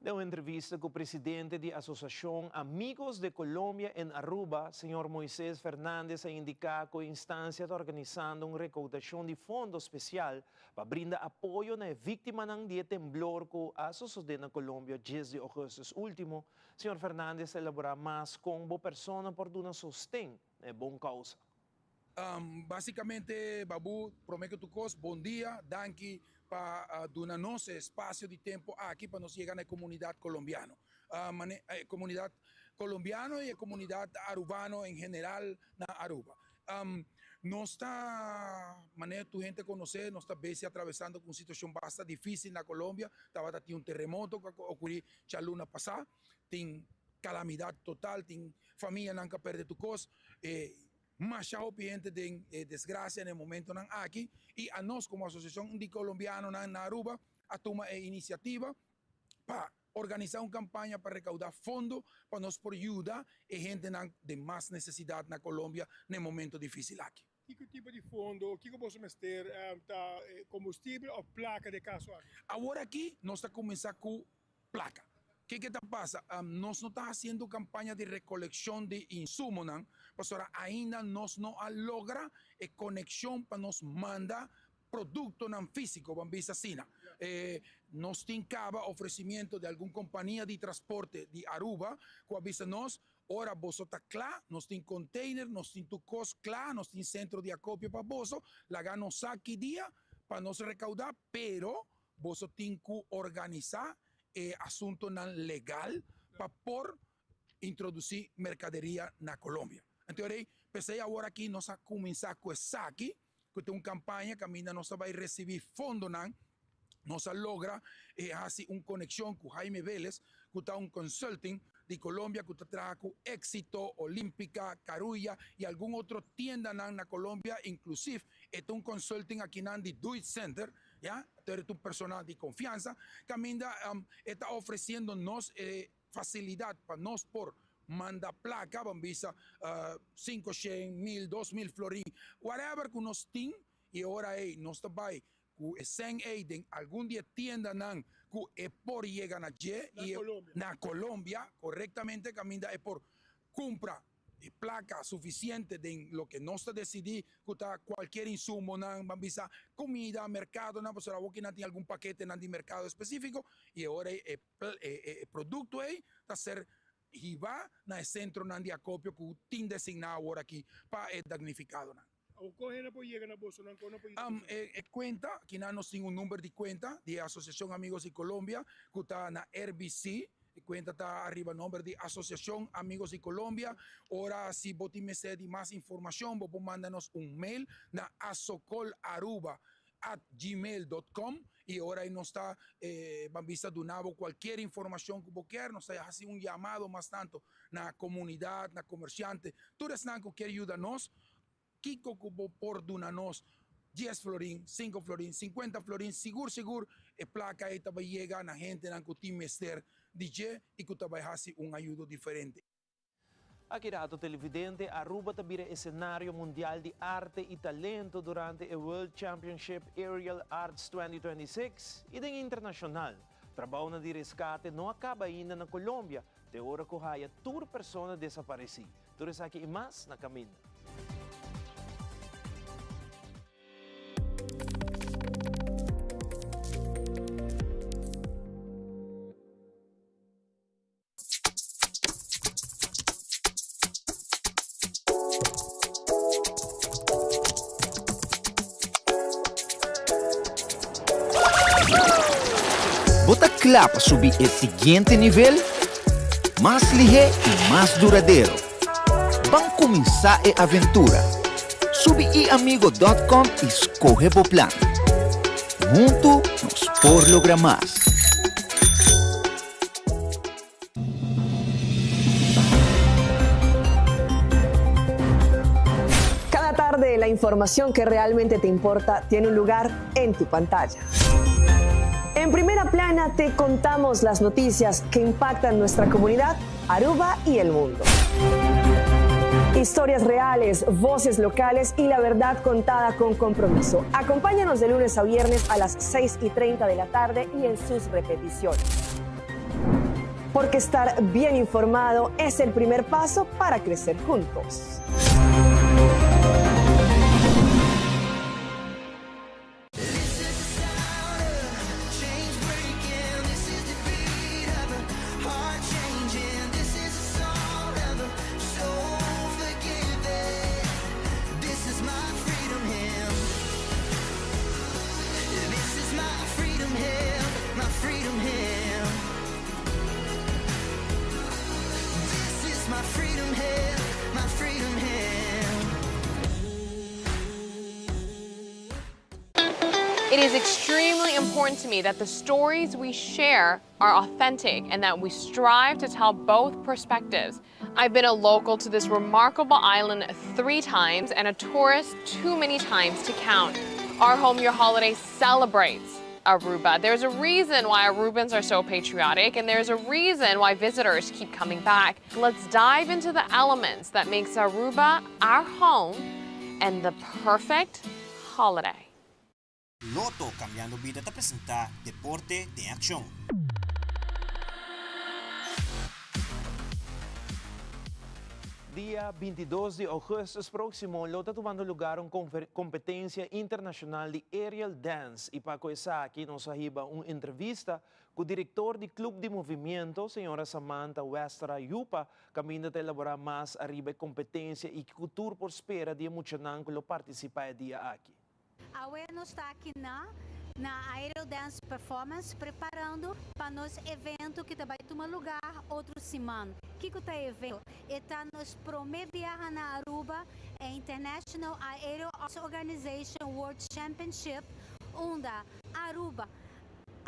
Den un entrevista cu presidente di Asociacion Amigos de Colombia en Aruba, señor Moises Fernandez a indica cu e instancia ta organisando un recaudacion di fondo special pa brinda apoyo na e victimanan di e temblor cu a sosode na Colombia dies di augustus ultimo. Señor Fernandez ta elabora mas con bo persona por duna sosten na e bon causa. Basicamente Babu, prome cu tur cos, bon dia, danki pa duna nos e espacio di tempo aki pa nos yega na e comunidad Colombiano. E comunidad Colombiano y e comunidad Arubano en general na Aruba. Nos ta, manera tur hende conoce, nos ta besi atravesando cu un situacion basta dificil na Colombia. Tabata tin un terremoto cu a ocuri djaluna pasa, tin calamidad total, tin famianan cu a perde tur cos. E Masha hopi hende den e desgracia na e momentonan aki y anos como Asociacion di Colombianonan na Aruba a tuma e iniciativa pa organisa un campaña pa recauda fondo pa nos por yuda e hendenan den mas necesidad na Colombia na e momento dificil aki. Kiko tipo di fondo, kiko boso mester, ta combustibel of placa den e caso aki? Awor aki nos ta cuminsa cu placa. Kiko ta pasa? Nos no ta haciendo campaña di recoleccion di insumonan, pasobra ainda nos no a logra e conexion pa nos manda productonan fisico, ban bisa asina. Nos tin caba ofrecimiento di algun compania di transporte di Aruba cu a bisa nos, ora boso ta cla, nos tin container, nos tin tur cos cla, nos tin centro di acopio pa boso, laga nos sa ki dia pa nos recauda, pero Boso tin cu organisa e asuntonan legal pa por introduci mercaderia na Colombia. Anto rey, p'esey awor aki nos a cuminsa cu esaki, cu ta un campaña caminda nos ta bay ricibi fondonan. Nos a logra e haci un conexion cu Jaime Velez, cu ta un consulting di Colombia cu ta traha cu Exito, Olimpica, Carulla y algun otro tiendanan na Colombia, inclusive e ta un consulting akinan di Do It Center, Ya, ta eres un persona di confiansa, caminda e ta ofreciendo nos e facilidad pa nos por manda placa, ban bisa cinco, shen, mil, 2000 florin, whatever cu nos tin. I e ora ei nos ta bai ku e sèn ei den algun di e tiendanan ku e por yega na dje i na Colombia korektamente kaminda e por kumpra e plaka sufisiente den loke nos ta desidí ku ta kualkier insumonan, ban bisa kumida, merkadonan, pasobra awor ki nan tin algun paketenan di merkado espesífiko i e ora ei e produkto ei ta ser hiba na e sentronan di akopio ku tin designá awor aki pa e dagnifikadonan. Awor kon hende por yega na bosonan? Kon nan por yuda boso? E kuenta, kinan nos tin un number di kuenta di e Asosiashon Amigos di Colombia ku ta na RBC. E kuenta ta ariba nomber di Asosiashon Amigos di Colombia. Ora si bo tin mester di mas informashon bo por manda nos un mail na asocolaruba at gmail dot com i ora ei nos ta ban bisa duna bo kualkier informashon ku bo kier. Nos ta hasi un yamado mas tanto na komunidat, na komersiante, tur esnan ku kier yuda nos. Kiko ku bo por duna nos? Dies florin, sinku florin, sinkuenta florin, sigur sigur e plaka ei ta bai yega na hendenan ku tin mester di dje i ku ta bai hasi un ayudo diferente. Aki rato televidente, Aruba ta bira esenario mundial di arte y talento durante e World Championship Aerial Arts 2026 y den internacional. Trabounan di rescate no a caba ainda na Colombia, te ora cu haya tur persona desapareci. Tur esaki y mas na caminda. Bo ta kla pa subi e siguiente nivel? Mas lihé i mas duradero. Ban kuminsá e aventura! Subi iamigo dòt kòm i skohe bo plan. Huntu nos por logra mas! Cada tarde la información que realmente te importa tiene un lugar en tu pantalla. En primera plana te contamos las noticias que impactan nuestra comunidad, Aruba y el mundo. Historias reales, voces locales y la verdad contada con compromiso. Acompáñanos de lunes a viernes a las 6 y 30 de la tarde y en sus repeticiones. Porque estar bien informado es el primer paso para crecer juntos. It is extremely important to me that the stories we share are authentic and that we strive to tell both perspectives. I've been a local to this remarkable island three times and a tourist too many times to count. Our Home Your Holiday celebrates Aruba. There's a reason why Arubans are so patriotic and there's a reason why visitors keep coming back. Let's dive into the elements that makes Aruba our home and the perfect holiday. Lotto Cambiando Bida ta presenta Deporte den Accion. Dia 22 di augustus proximo lo ta tumando lugar un competencia internacional di Aerial Dance y pa cu esaki nos a hiba un entrevista cu director di Club di Movimiento, señora Samantha Westra Yupa, caminda ta elabora mas ariba e competencia y kico tur por spera di e muchanan cu lo participa e dia aki. Awe nos ta aki na na Aerial Dance Performance preparando pa nos evento ki ta bai tuma lugar otro siman. Kiko ta e evento? E ta nos prome biaha na Aruba, e International Aerial Arts Organization World Championship unda Aruba,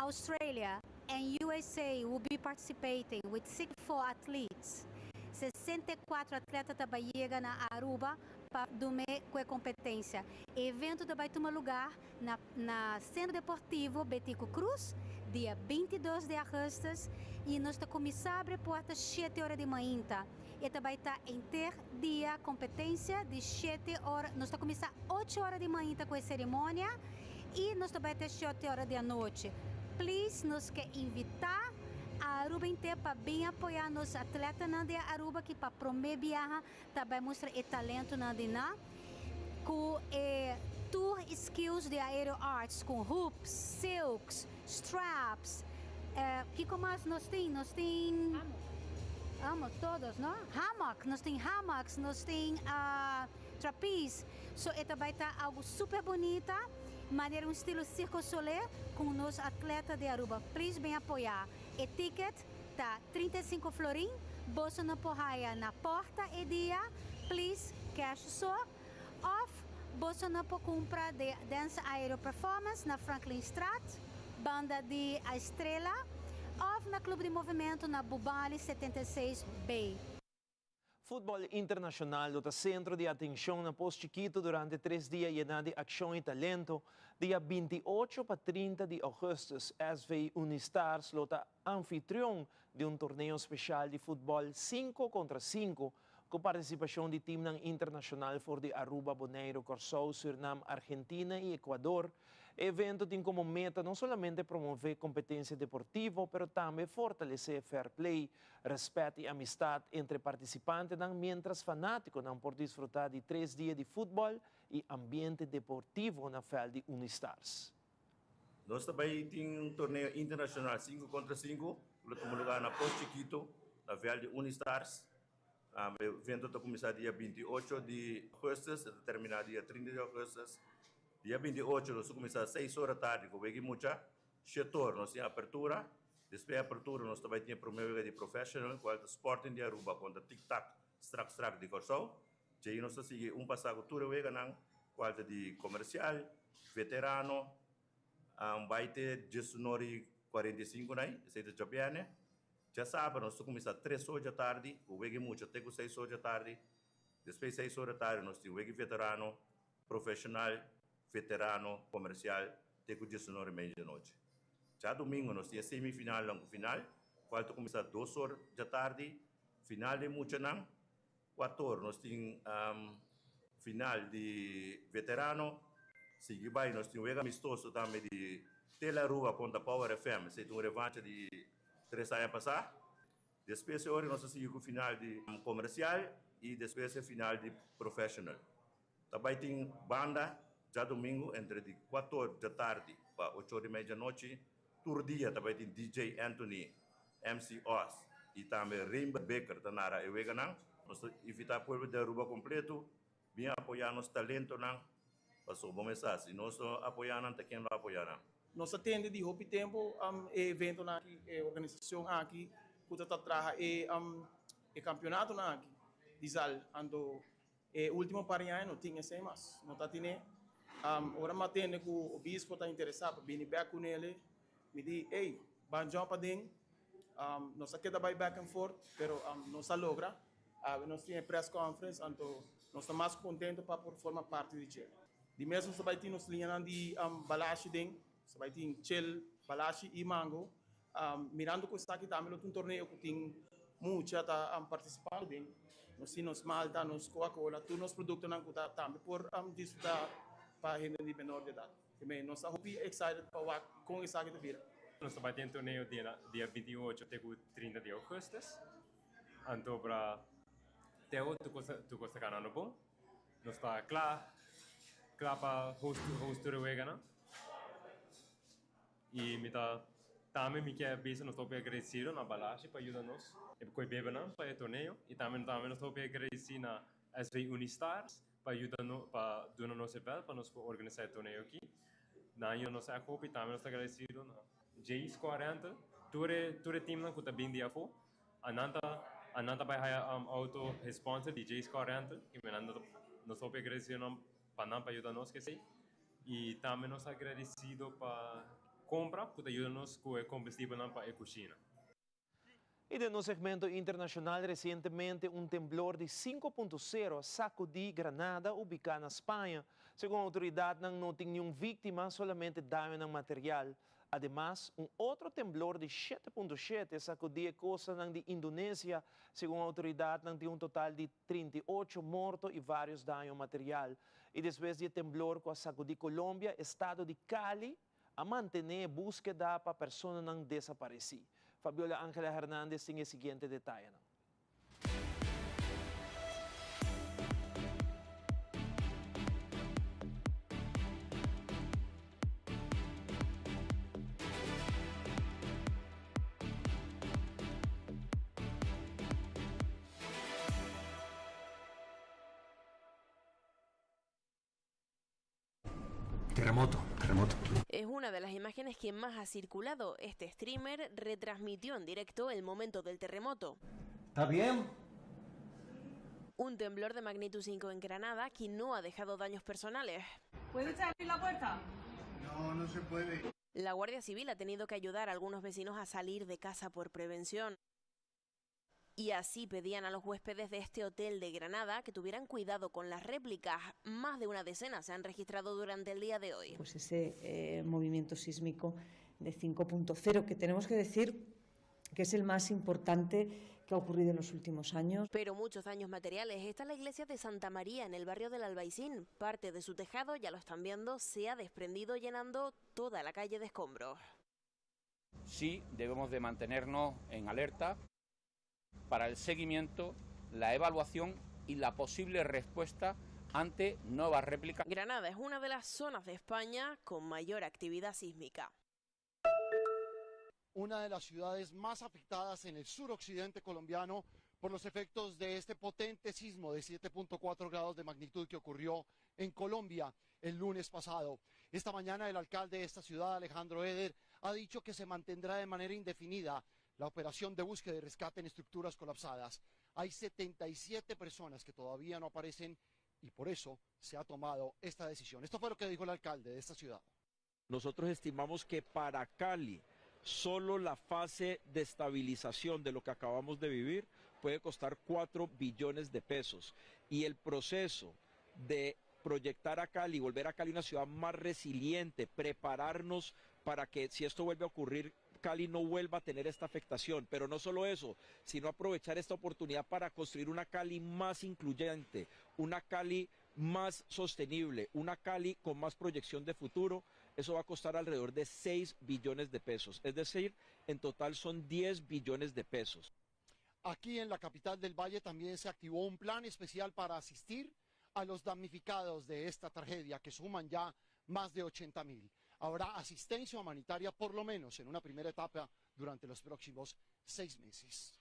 Australia and USA will be participating with 64 athletes. 64 atleta ta bai yega na Aruba pa dume ku e kompetensia. E evento ta bai tuma lugá na na Sentro Deportivo Betico Croes, dia 22 di augustus, i nos ta kuminsá abri porta shete ora di mainta. E ta bai ta henter dia competencia di shete ora, nos ta cuminsa ocho ora di mainta cu e ceremonia y nos ta bai te shete ora di anochi. Please nos ke invita Aruba henter pa bin apoya nos atletanan di Aruba ki pa prome biaha ta bai mustra e talentonan di nan cu e tur skills di aerial arts cu hoops, silks, Straps, kiko mas nos tin? Nos tin Amo, todos, no? Hammock, nos tin hammocks, nos tin trapeze. So e ta bai ta algo super bunita, manera un stilo Circo Soleil cu nos atleta di Aruba. Please bin apoya. E ticket ta 35 florin, boso no por haya na porta e dia, please cash so. Of boso no por cumpra di Dance Aero Performance na Franklinstraat, banda di A Estrela, of na Club di Movimento na Bubali 76 B. Futbol internacional lo ta centro di atencion na Pos Chikito durante tres dia yena di accion y talento. Dia 28 pa 30 di augustus SV Unistars lo ta anfitrion di un torneo special di futbol 5 contra 5 Ku partisipashon di timnan internashonal for di Aruba, Boneiru, Kòrsou, Sürnam, Argentina i Ekuador, e evento tin komo meta no solamente promové kompetensia deportivo, pero tambe fortalesé fair play, rèspèt i amistat entre partisipantenan miéntras fanátikonan por disfrutá di tres dia di futbòl i ambiente deportivo na vèlt di Unistars. Nos ta bai tin un torneo internacional sinku kontra sinku ku lo tuma lugar na Pos Chikito na vèlt di Unistars. E evento ta kuminsá dia 28 di augustus e ta terminá dia 30 di augustus. Dia 28 nos ta kuminsá seis ora tardi ku wega mucha, shete or nos tin apertura. Despues di apertura nos ta bai tin e promé wega di professional kual ta Sporting di Aruba kontra Tik Tak Strak Strak di Kòrsou. Djei nos ta sigui un pasá ku tur e weganan kual ta di komersial, veterano, bai te diesunor i 45 nai, esei ta djabièrnè. Djasabra nos ta kuminsá tres or djatardi ku wega i mucha te ku seis or djatardi. Despues seis or djatardi nos tin wega i veterano, profeshonal, veterano, komersial te ku diesunor i media djanochi. Djadumingu nos tin e semifinalnan ku final kual ta kuminsá dos or djatardi, final di muchanan. Kuator nos tin final di veterano, sigui bai nos tin wega amistoso tambe di Tele Aruba kontra Power FM, esei ta un revancha di tres aña pasá. Despues e ora nos ta sigui ku final di komersial i despues e final di professional. Ta bai tin banda djadumingu entre di kuator djatardi pa ocho or di medianochi. Tur dia ta bai tin DJ Anthony, MC Oz y tambe Rainbow Baker ta nara e weganan. Nos ta invita pueblo di Aruba completo bin apoya nos talentonan pasobra bo mes sa si nos no apoya nan ta ken lo apoya nan. Nos a tende di hopi tempo e eventonan aki, e organisacion aki cu ta ta traha e e campeonatonan aki di zal. Anto E ultimo par di aña no tin esei mas. No ta tine. Ora mi a tende ku obispo ta interesá pa bini bèk ku nele, mi di, Ey, ban jòp aden. Nos a keda bai back and forth, pero nos a logra. Awe nos tin e press conference, anto nos ta mas ku kontento pa por forma parti di dje. Di mes nos ta bai tin nos liñanan di balashi den. Nos ta bai tin chel, balashi i mango. Mirando ku esaki tambe lo ta un torneo ku tin mucha ta partisipando den. Nos tin nos malta, nos Coca-Cola, tur nos produktonan ku ta tambe por disfrutá pa hende di menor di edat. Te nos ta hopi excited pa wak kon esaki ta bira. Nos ta bai tin torneo dia 28 te ku 30 di augustus. Anto pra Teo tur kos tur kos ta ganando bon. Nos ta kla kla pa host host tur e weganan. Y mi ta tambe mi kier bisa nos ta hopi agradecido na Balashi pa yuda nos e koe bebenan pa e torneo y tambe tambe nos ta hopi agradeci na SV Unistars pa yuda no pa duna nos e veld pa nos por organisa e torneo aki. Nan yuda nos echt hopi tambe nos ta agradecido na J's Car Rental tur e tur e teamnan cu ta bin di afo a nan ta a nan ta bay haya auto sponsor di J's Car Rental y nan nos ta hopi agradecido nan pa nan pa yuda nos kesey. I tambe nos ta agradesido pa kompra ku ta yuda nos ku e kombestibelnan pa e kushina. I den nos segmento internashonal resientemente un temblor di 5.0 a sakudí Granada ubiká na Spaña. Segun outoridatnan no tin niun víktima, solamente dañonan material. Ademas, un otro temblor di 7.7 sakudí e kostanan di Indonesia, segun outoridatnan tin un total di 38 morto i vários daño material. I despues di e temblor ku a sakudí Colombia, estado di Cali a mantené e búskeda pa personanan desaparesí. Fabiola Angela Hernandez tin e siguiente detayenan. Terremoto, terremoto. Es una de las imágenes que más ha circulado. Este streamer retransmitió en directo el momento del terremoto. ¿Está bien? Un temblor de magnitud 5 en Granada que no ha dejado daños personales. ¿Puede usted abrir la puerta? No, no se puede. La Guardia Civil ha tenido que ayudar a algunos vecinos a salir de casa por prevención. Y así pedían a los huéspedes de este hotel de Granada que tuvieran cuidado con las réplicas. Más de una decena se han registrado durante el día de hoy. Pues ese eh, movimiento sísmico de 5.0 que tenemos que decir que es el más importante que ha ocurrido en los últimos años. Pero muchos daños materiales. Esta es la iglesia de Santa María en el barrio del Albaicín. Parte de su tejado, ya lo están viendo, se ha desprendido llenando toda la calle de escombros. Sí, debemos de mantenernos en alerta para el seguimiento, la evaluación y la posible respuesta ante nuevas réplicas. Granada es una de las zonas de España con mayor actividad sísmica. Una de las ciudades más afectadas en el suroccidente colombiano por los efectos de este potente sismo de 7.4 grados de magnitud que ocurrió en Colombia el lunes pasado. Esta mañana el alcalde de esta ciudad, Alejandro Eder, ha dicho que se mantendrá de manera indefinida la operación de búsqueda y rescate en estructuras colapsadas. Hay 77 personas que todavía no aparecen y por eso se ha tomado esta decisión. Esto fue lo que dijo el alcalde de esta ciudad. Nosotros estimamos que para Cali, solo la fase de estabilización de lo que acabamos de vivir puede costar 4 billones de pesos. Y el proceso de proyectar a Cali, volver a Cali una ciudad más resiliente, prepararnos para que si esto vuelve a ocurrir, Cali no vuelva a tener esta afectación. Pero no solo eso, sino aprovechar esta oportunidad para construir una Cali más incluyente, una Cali más sostenible, una Cali con más proyección de futuro. Eso va a costar alrededor de 6 billones de pesos. Es decir, en total son 10 billones de pesos. Aquí en la capital del Valle también se activó un plan especial para asistir a los damnificados de esta tragedia, que suman ya más de 80 mil. Habrá asistencia humanitaria por lo menos en una primera etapa durante los próximos seis meses.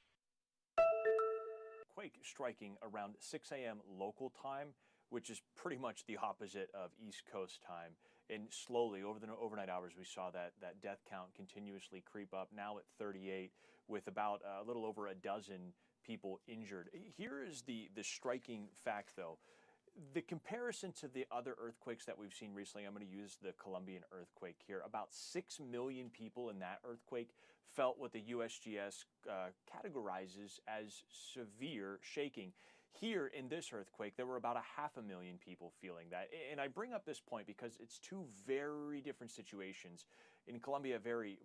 Quake striking around 6 a.m. local time, which is pretty much the opposite of East Coast time. And slowly, over the overnight hours, we saw that, that death count continuously creep up, now at 38, with about a little over a dozen people injured. Here is the, the striking fact, though the comparison to the other earthquakes that we've seen recently, I'm going to use the Colombian earthquake here. About 6 million people in that earthquake felt what the USGS categorizes as severe shaking. Here in this earthquake, there were about a half a million people feeling that. And I bring up this point because it's two very different situations. In Colombia, a very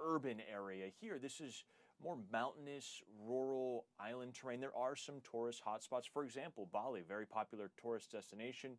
urban area. Here, this is more mountainous, rural island terrain. There are some tourist hotspots. For example, Bali, very popular tourist destination.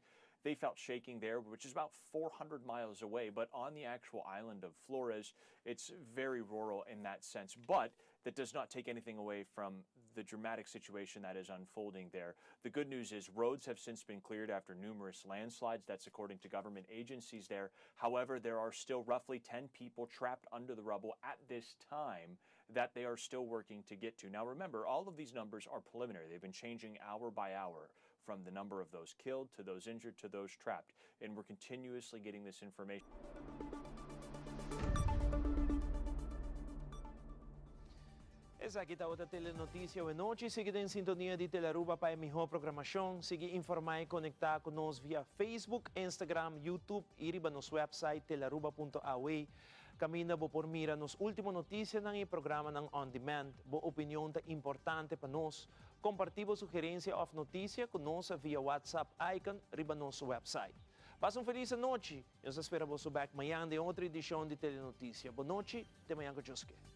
They felt shaking there, which is about 400 miles away. But on the actual island of Flores, it's very rural in that sense. But that does not take anything away from the dramatic situation that is unfolding there. The good news is roads have since been cleared after numerous landslides. That's according to government agencies there. However, there are still roughly 10 people trapped under the rubble at this time that they are still working to get to. Now, remember, all of these numbers are preliminary. They've been changing hour by hour from the number of those killed to those injured to those trapped. And we're continuously getting this information. Esaki tabata Telenoticia awe nochi. Sigui den sintonia di Telearuba pa e miho programacion. Sigui informa y conecta cu nos via Facebook, Instagram, YouTube y riba nos website telearuba.aw. Caminda bo por mira nos ultimo noticianan y programanan on demand. Bo opinion ta importante pa nos. Comparti bo sugerencia of noticia cu nos via WhatsApp icon riba nos website. Pasa un felis anochi. Nos ta spera boso bek mañan den otro edicion di Telenoticia. Bon nochi, te mañan cu Dios kier.